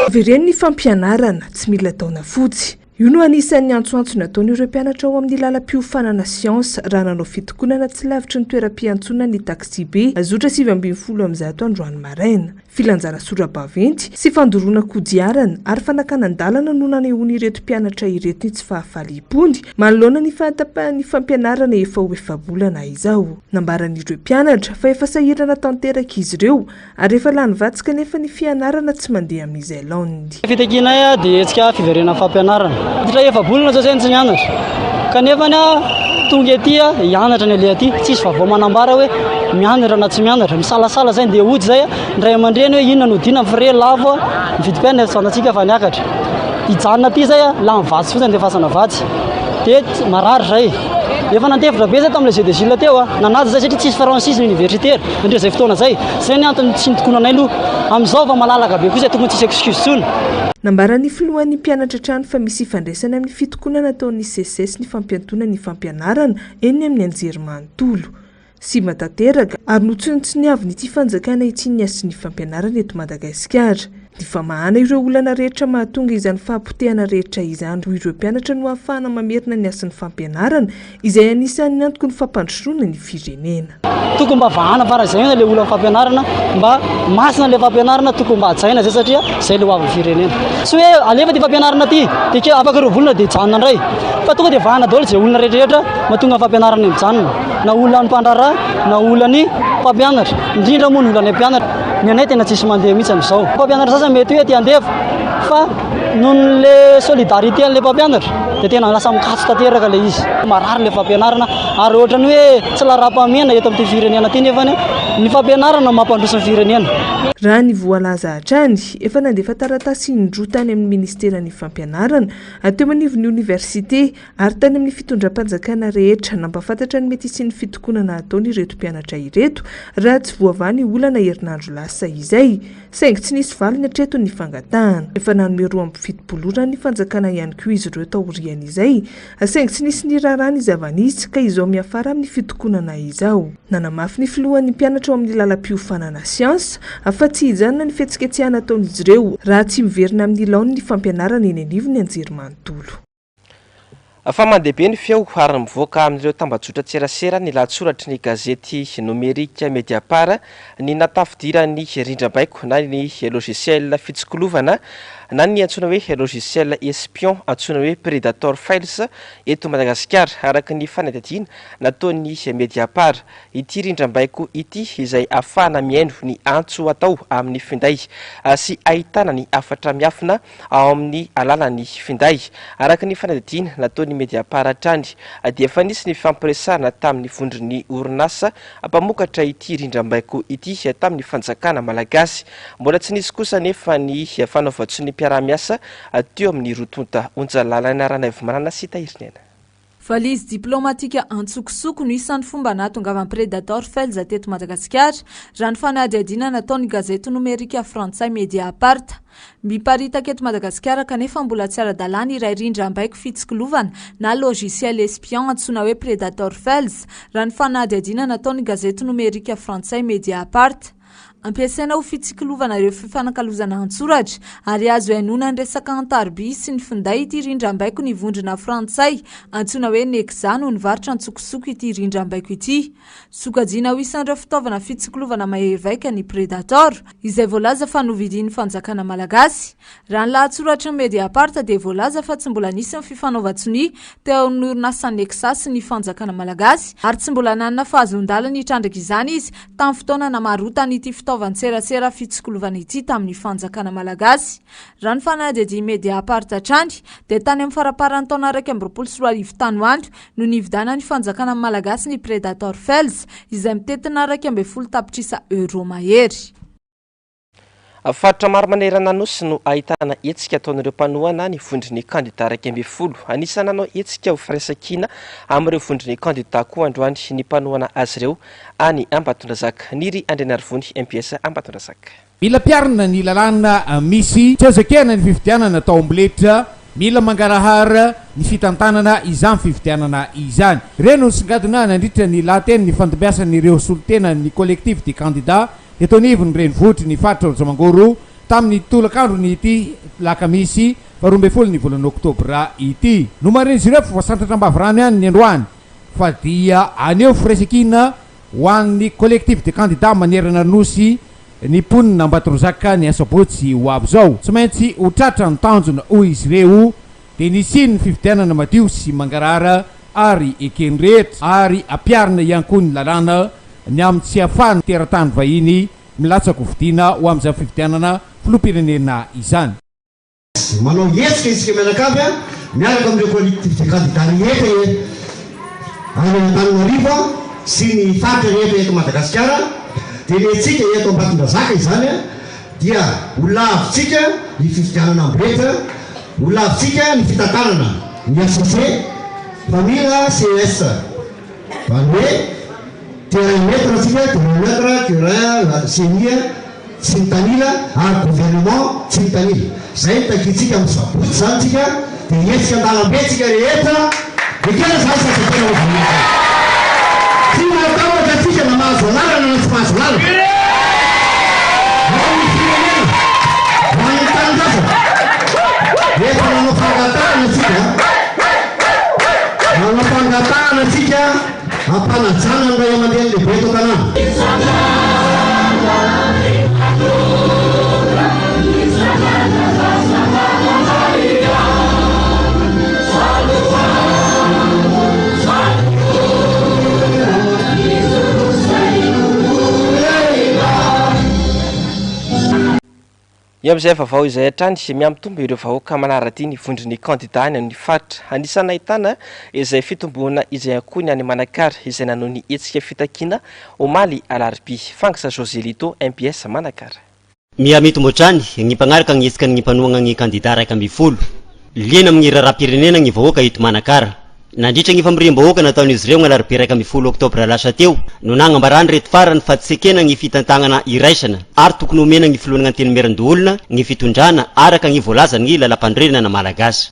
Avereno ny fampianarana, tsy mila taona fotsy. Io no anisan'ny antsoantso nataon'ireo mpianatra ao amin'ny lalam-piofanana siansa raha nanao fitokonana tsy lavitry ny toeram-piantsonan'ny taksibe zotra 119 androany maraina. Filanjana sora-baventy sy fandoroana kodiarana ary fanakanan-dalana no nanehoan'ireto mpianatra ireto ny tsy fahafaliam-pony manoloana ny fahatapahan'ny fampianarana efa ho efa-bolana izao. Nambaran'ireo mpianatra fa efa sahirana tanteraka izy ireo Ary efa lany vatsy kanefa ny fianarana tsy mandeha amin'izay laoniny. Ny fitakianay dia hetsika fiverenan'ny fampianarana. Nandritra efa-bolana izao izay no tsy nianatra. Kanefa tonga ety hianatra ny aleha aty. Tsisy vaovao manambara hoe mianatra na tsy mianatra. Misalasala izay ndeha hody izay. Ny ray aman-dreny hoe inona no hodiana ny frais lafo, ny vidim-piainana efa tsy fantatsika fa niakatra. Hijanona aty izay lany vatsy fotsiny andefasana vatsy. Dia marary izay. Efa nantefitra be izay tamin'ilay jeu de Gilles teo. Nanaja izay satria tsisy franchise ny universitaire. Nandritra izay fotoana izay. Izay ny antony tsy nitokonanay aloha. Amin'izao efa malalaka be koa izay tokony tsisy excuse intsony. Nambaran'ny filohan'ny mpianatra hatrany fa misy ifandraisany amin'ny fitokonana ataon'ny Seces ny fampiantoana ny fampianarana eny amin'ny anjerimanontolo. Simba tanteraka ary notsinontsiniavin'ity fanjakana ity ny hasin'ny fampianarana eto Madagasikara. Ny famahana ireo olana rehetra mahatonga izany fahapotehana rehetra izany hoy ireo mpianatra no ahafahana mamerina ny hasin'ny fampianarana izay anisan'ny antoky ny fampandrosoana ny firenena. Tokony mba vahana faran'izay haingana ilay olan'ny fampianarana, mba masina ilay fampianarana, tokony mba hajaina izay satria izay ilay hoavin'ny firenena. Tsy hoe alefa ity fampianarana ity dia ke afaka roa volana dia hijanona indray fa tonga dia vahana daholo izay olona rehetra rehetra mahatonga ny fampianarana mijanona, na olan'ny mpandraharaha na olan'ny mpampianatra, indrindra moa ny olan'ny mpianatra. Ny anay tena tsisy mandeha mihitsy amin'izao. Mpampianatra sasany mety hoe aty andevo fa noho le solidarité an'ilay mpampianatra dia tena lasa mikatso tanteraka ilay izy. Marary ilay fampianarana ary ohatran'ny hoe tsy laharam-pahamehana eto amin'ity firenena ity nefa ny fampianarana no mampandroso ny firenena. Raha ny voalaza hatrany, efa nandefa taratasy indroa tany amin'ny ministeran'ny fampianarana, teo anivon'ny oniversite ary tany amin'ny fitondram-panjakana rehetra nampahafantatra ny mety hisian'ny fitokonana hataony ireto mpianatra ireto raha tsy voavaha ny olana herinandro lasa izay. Saingy tsy nisy valiny hatreto ny fangatahana. Efa nanome 72 ora ny fanjakana ihany koa izy ireo taorian'izay, saingy tsy nisy niraharaha ny zava-nisy ka izao miafara amin'ny fitokonana izao. Nanamafy ny filohan'ny mpianatra ao amin'ny lalam-piofanana siansa fa tsy hijanona ny fihetsiketsehana ataon'izy ireo raha tsy miverina amin'ny laoniny ny fampianarana eny anivon'ny anjerimanontolo. Fa mandeha be ny feo ary mivoaka amin'ireo tambajotran-tserasera ny lahatsoratry ny gazety nomerika Mediapart ny nahatafidiran'ny rindrambaiko na ny logiciel fitsikilovana na ny antsoina hoe logiciel espion antsoina hoe Predator Files eto Madagasikara, araka ny fanadihadiana nataon'ny Mediapart. Ity rindrambaiko ity izay ahafahana mihaino ny antso atao amin'ny finday sy ahitana ny hafatra miafina ao amin'ny alalan'ny finday. Araka ny fanadihadiana nataon'ny Mediapart hatrany dia efa nisy ny fifampiresahana tamin'ny vondron'ny orinasa mpamokatra ity rindrambaiko ity tamin'ny fanjakana malagasy. Mbola tsy nisy kosa anefa ny fanaovan-tsoniam-piaraha-miasa teo amin'ny roa tonta. Onja Lalaina Ranaivomanana sy Tahiriniaina. Valizy diplaomatika antsokosoko no isan'ny fomba nahatongavan'i Predator Files teto Madagasikara, raha ny fanadihadiana nataon'ny gazety nomerika frantsay Mediapart. Miparitaka eto Madagasikara kanefa mbola tsy ara-dalàna iray rindrambaiko fitsikilovana na logiciel espion antsoina hoe Predator Files, raha ny fanadihadiana nataon'ny gazety nomerika frantsay Mediapart. Ampiasaina ho fitsikilovana ireo fifanakalozana an-tsoratra ary azo hainoana ny resaka an-tariby sy ny finday ity rindrambaiko ny vondrona frantsay antsoina hoe Nexa no nivarotra an-tsokosoko ity rindrambaiko ity. Sokajiana ho isan'ireo fitaovana fitsikilovana mahery vaika ny Predator, izay voalaza fa novidian'ny fanjakana malagasy. Raha ny lahatsoratry ny Mediapart dia voalaza fa tsy mbola nisy ny fifanaovan-tsonia teo amin'ny orinasa Nexa sy ny fanjakana malagasy ary tsy mbola nanana fahazoan-dalana hitrandraka izany izy tamin'ny fotoana namarotany ity fitaovana. fitaovan-tserasera fitsikolovana ity tamin'ny fanjakana malagasy. Raha ny fanadihadian'ny Mediapart hatrany dia tany amin'ny faramparan'ny taona 2021 tany ho any no nividianan'ny fanjakana malagasy ny Predator Fels izay mitentina 11 tapitrisa euros mahery. Faritra maro manerana ny Nosy no ahitana hetsika ataon'ireo mpanohana ny vondron'ny kandida 11. Anisan'ny nanao hetsika ho firaisankina amin'ireo vondron'ny kandida koa androany ny mpanohana azy ireo any Ambatondrazaka. Niry Andrianarivony, MPS Ambatondrazaka. Mila ampiharina ny lalàna misy, tsy azo ekena ny fifidianana atao amboletra, mila mangarahara ny fitantanana izany fifidianana izany. Ireo no nisongadina nandritra ny lahateny nifandimbiasan'ireo solontenan'ny Collectif des candidats Eto anivon'ny renivohitry ny faritra Rojamangoro tamin'ny tolakandron'ity alakamisy faharoa ambin'ny ny volana oktobra ity. Nomarihin'izy ireo fa voasandratra am-bavarano ihany ny androany fa dia haneho firaisankina ho an'ny Collectif des candidats manerana ny Nosy ny mponina Ambatondrazaka ny asabotsy ho avy izao. Tsy maintsy ho tratra ny tanjona hoy izy ireo dia ny hisian'ny fifidianana madio sy mangarahara ary eken'ny rehetra ary ampiharina ihany koa ny lalàna ny amin'ny tsy ahafahan'ny teratany vahiny milatsa-kofidina ho amin'izany fifidianana filoham-pirenena izany. Manao hetsika isika mianakavy miaraka amin'ireo collectif de candidats rehetra any Antananarivo sy ny faritra rehetra eto Madagasikara dia ny antsika eto Ambatondrazaka izany dia ho lavintsika ny fifidianana amboletra, ho lavintsika ny fitantanana ny HCC fa mila ces. Izany hoe terrain neutre tsika, terrain neutre, terrain ceni tsy mitanila ary gouvernement tsy mitanila. Izay no takiantsika amin'ny sabotsy izany tsika dia hihetsika an-dalambe tsika rehetra, ekena izany sa tsy ekena hoy Vaninahitra. Tsy matahotra tsika na mahazo alalana na tsy mahazo alalana. Ho an'ny firenena, ho an'ny tanindrazana. Efa nanao fangatahana tsika. Manao fangatahana antsika hampanajana ny ray aman-dreny lehibe eto an-tanàna. Eo amin'izay vaovao izay hatrany, mihamitombo ireo vahoaka manara-dia ny vondron'ny kandidà any amin'ny faritra. Anisan'ny nahitana izay fitomboana izay ihany koa ny any Manakara, izay nanao ny hetsika fitakiana omaly alarobia. Fangsa Joselito, MPS Manakara. Mihamitombo hatrany ny mpagnaraka ny hetsika ny mpanohagna ny kandidà 11. Liana amin'ny raharaham-pirenena ny vahoaka eto Manakara. Nandritra ny famoriam-bahoaka nataon'izy ireo ny alarobia 11 oktobra lasa teo no nagnambaran'ireto farany fa tsy ekena ny fitantagnana iraisana ary tokony homena ny filohan'ny Antenimierandoholona ny fitondrana araka ny voalazan'ny lalampanorenana malagasy.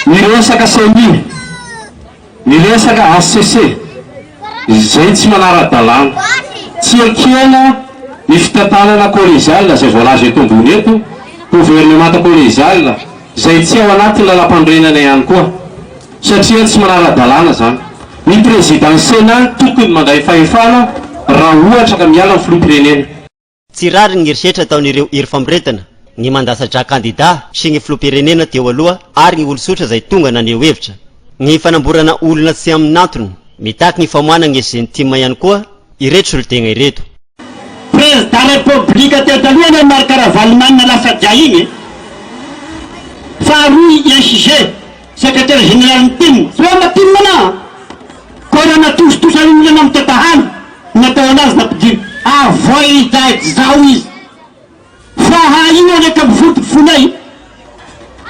Ny resaka ceni, ny resaka HCC izay tsy manara-dalàna, tsy ekena ny fitantanana collégiale izay voalaza eto ambony eto, governemanta collégiale izay tsy ao anatin'ny lalampanorenana ihany koa. Satria tsy manara-dalàna zany. Ny président ny Sénat tokony mandray fahefana raha ohatra ka miala ny filoham-pirenena. Tsy rariny ny herisetra ataon'ireo hery famoretana, ny mandatsa-drà kandida sy ny filoham-pirenena teo aloha ary ny olon-tsotra izay tonga naneho hevitra. Ny fanamborana olona tsy amin'antony, mitaky ny famoahana ny SG-n'ny tim ihany koa ireto solotegna ireto. Président République teo taloha anie Marc Ravalomanana lasa dia iny e! Faharoa i SG, Secrétaire général ny tim, tsy hoe mba tim anà! Koa raha natositosa ny olona namitantahana ny natao anazy nampidirina, avoay zao izy! Fa ahay io anie ka mivoty fonay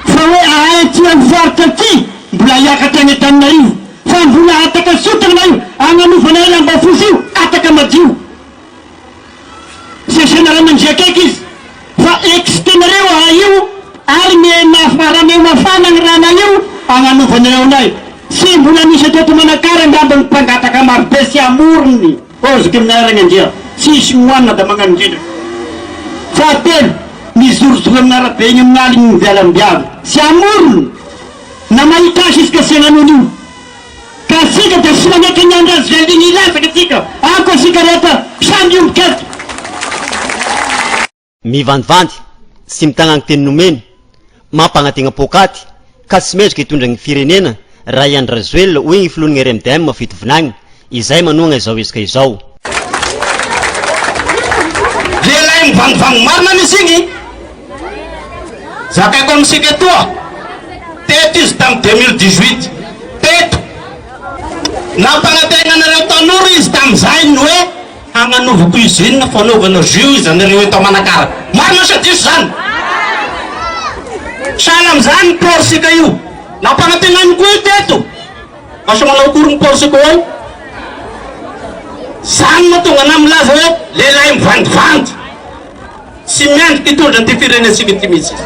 fa hoe ahay aty am faritra aty mbola hiakatra any Antananarivo fa mbola hataka sotrana io agnanovanay lamba fotsy io hataka madio sesena raha mandria akaiky izy fa excitenareo ahay io ary me raha me mafana ny rana io agnanovanareo anay tsy mbola nisy teto Manakara angamba ny mpangataka marobe sy amorony Oziko amin'ny anarany Andria, tsisy hohanina da magnano indrindra. Fahatelo, mizorozoro amin'ny arabe eny amin'ny aligny ny vialam-biavy sy amorony na mahita azy izy ka tsy hagnano an'io. Ka asika dia tsy maneky ny andro azy velogny hilatsaka tsika, ako asika rehetra samy hiombon-kevitra. Mivandivandy sy mitagna ny teny nomeny, mampagnantegna poakaty ka tsy mendrika hitondra ny firenena raha i Andry Rajoelina, hoy ny filohan'ny RMDM Fitovinagny, izay manohagna izao hetsika izao. Lehilahy. Lehilahy mivangivangy marina anie izy igny. Zakaiko amintsika etoa, teto izy tamin'ny 2018, teto. Nampanantegna anareo tanora izy tamin'izay ny hoe hagnanovako usine fanaovana jus izy anareo eto Manakara. Marina sa diso zany? Sahala amin'izany ny port-sika io. Nampanantenainy koa io teto. Asa manao akory ny port-sika ao? Zany mahatonga anah milaza hoe lehilahy mivandivandy. Tsy miandry mpitondra an'ity firenentsika ity mihitsy izy.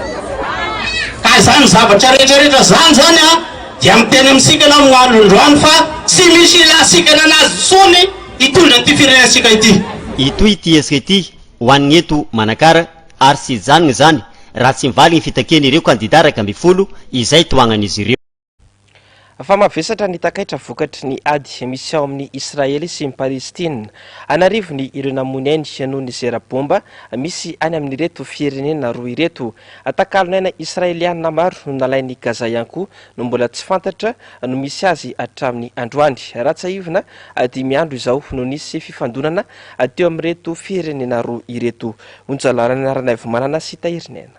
Ka izany zavatra rehetra rehetra izany izany an, dia miteny amintsika anao amin'ny alindroany fa tsy misy ilantsika an'azy intsony hitondra an'ity firenentsika ity. Hitohy ity hetsika ity ho an'ny eto Manakara ary tsy hijanona izany raha tsy mivaly ny fitakian'ireo kandida 11 izay tohagnan'izy ireo. Fa mavesatra ny takaitra vokatry ny ady misy ao amin'i Israely sy ny Palestina. An'arivony ireo namoy ny ainy noho ny zera bomba misy any amin'ireto firenena roa ireto. Takalon'aina Israelianina maro no nalain'i Gaza ihany koa no mbola tsy fantatra no misy azy hatramin'ny androany. Raha tsiahivina, dimy andro izao no nisy fifandonana teo amin'ireto firenena roa ireto. Onja Lalana Ranaivomanana sy Tahiriniaina.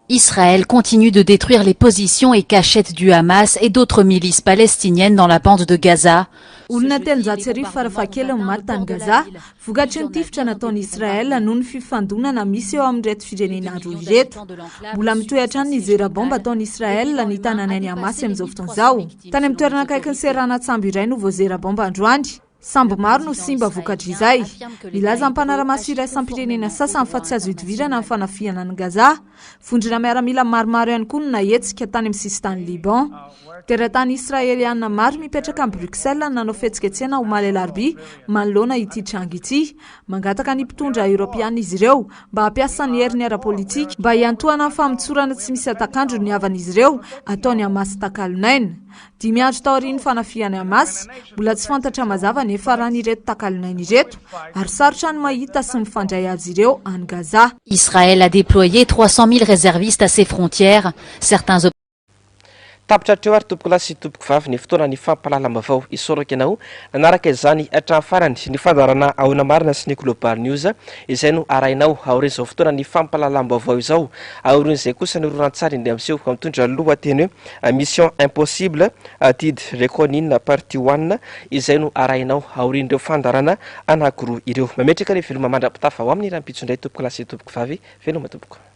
Israël continue de détruire les positions et cachettes du Hamas et d'autres milices palestiniennes dans la bande de Gaza. Olona 1300 farafahakeliny maty tany Gaza, vokatry ny tifitra nataon'i Israel noho ny fifandonana misy eo amin'ireto firenena roa ireto. Mbola mitohy hatrany ny zera baomba ataon'i Israel ny tanànan'i Hamas amin'izao fotoana izao. Tany amin'ny toerana akaikin'ny seranan-tsambo iray no voazera baomba androany. Sambo maro no simba vokatr'izay. Milaza ny mpanara-maso iraisam-pirenena sasany fa tsy azo idivirana ny fanafihana an'i Gaza. Vondrona miaramila maromaro ihany koa no nahetsika tany amin'ny sisintany Liban. Teratany Israeliana maro mipetraka any Bruxelles no nanao fihetsiketsehana omaly alarobia manoloana ity tranga ity. Mangataka ny mpitondra Eoropeana izy ireo mba hampiasa ny heriny ara-politika mba hiantohana ny famotsorana tsy misy hatak'andro ny havan'izy ireo ataon'i Hamas takalon'aina. Dimy andro taorian'ny fanafihan'i Hamas, mbola tsy fantatra mazava ny hiafaran'ireto takalon'aina ireto ary sarotra ny mahita sy mifandray azy ireo any Gaza. Israël a déployé 300 000 réservistes à ses frontières. Certains Tapitra hatreo ary tompokolahy sy tompokovavy ny fotoana ny fampahalalam-baovao. Isaorako ianao nanaraka izany hatramin'ny farany. Ny fandaharana Ahoana Marina sy ny Global News izay no arahinao aorian'izao fotoana ny fampahalalam-baovao izao. Aorian'izay kosa ny horonantsary indray miseho mitondra lohateny hoe Mission Impossible, Dead Reckoning Partie One, izay no arahinao aorian'ireo fandaharana anankiroa ireo. Mametraka ny veloma mandra-pitafa ho amin'ny rahampitso indray tompokolahy sy tompokovavy. Veloma tompoko.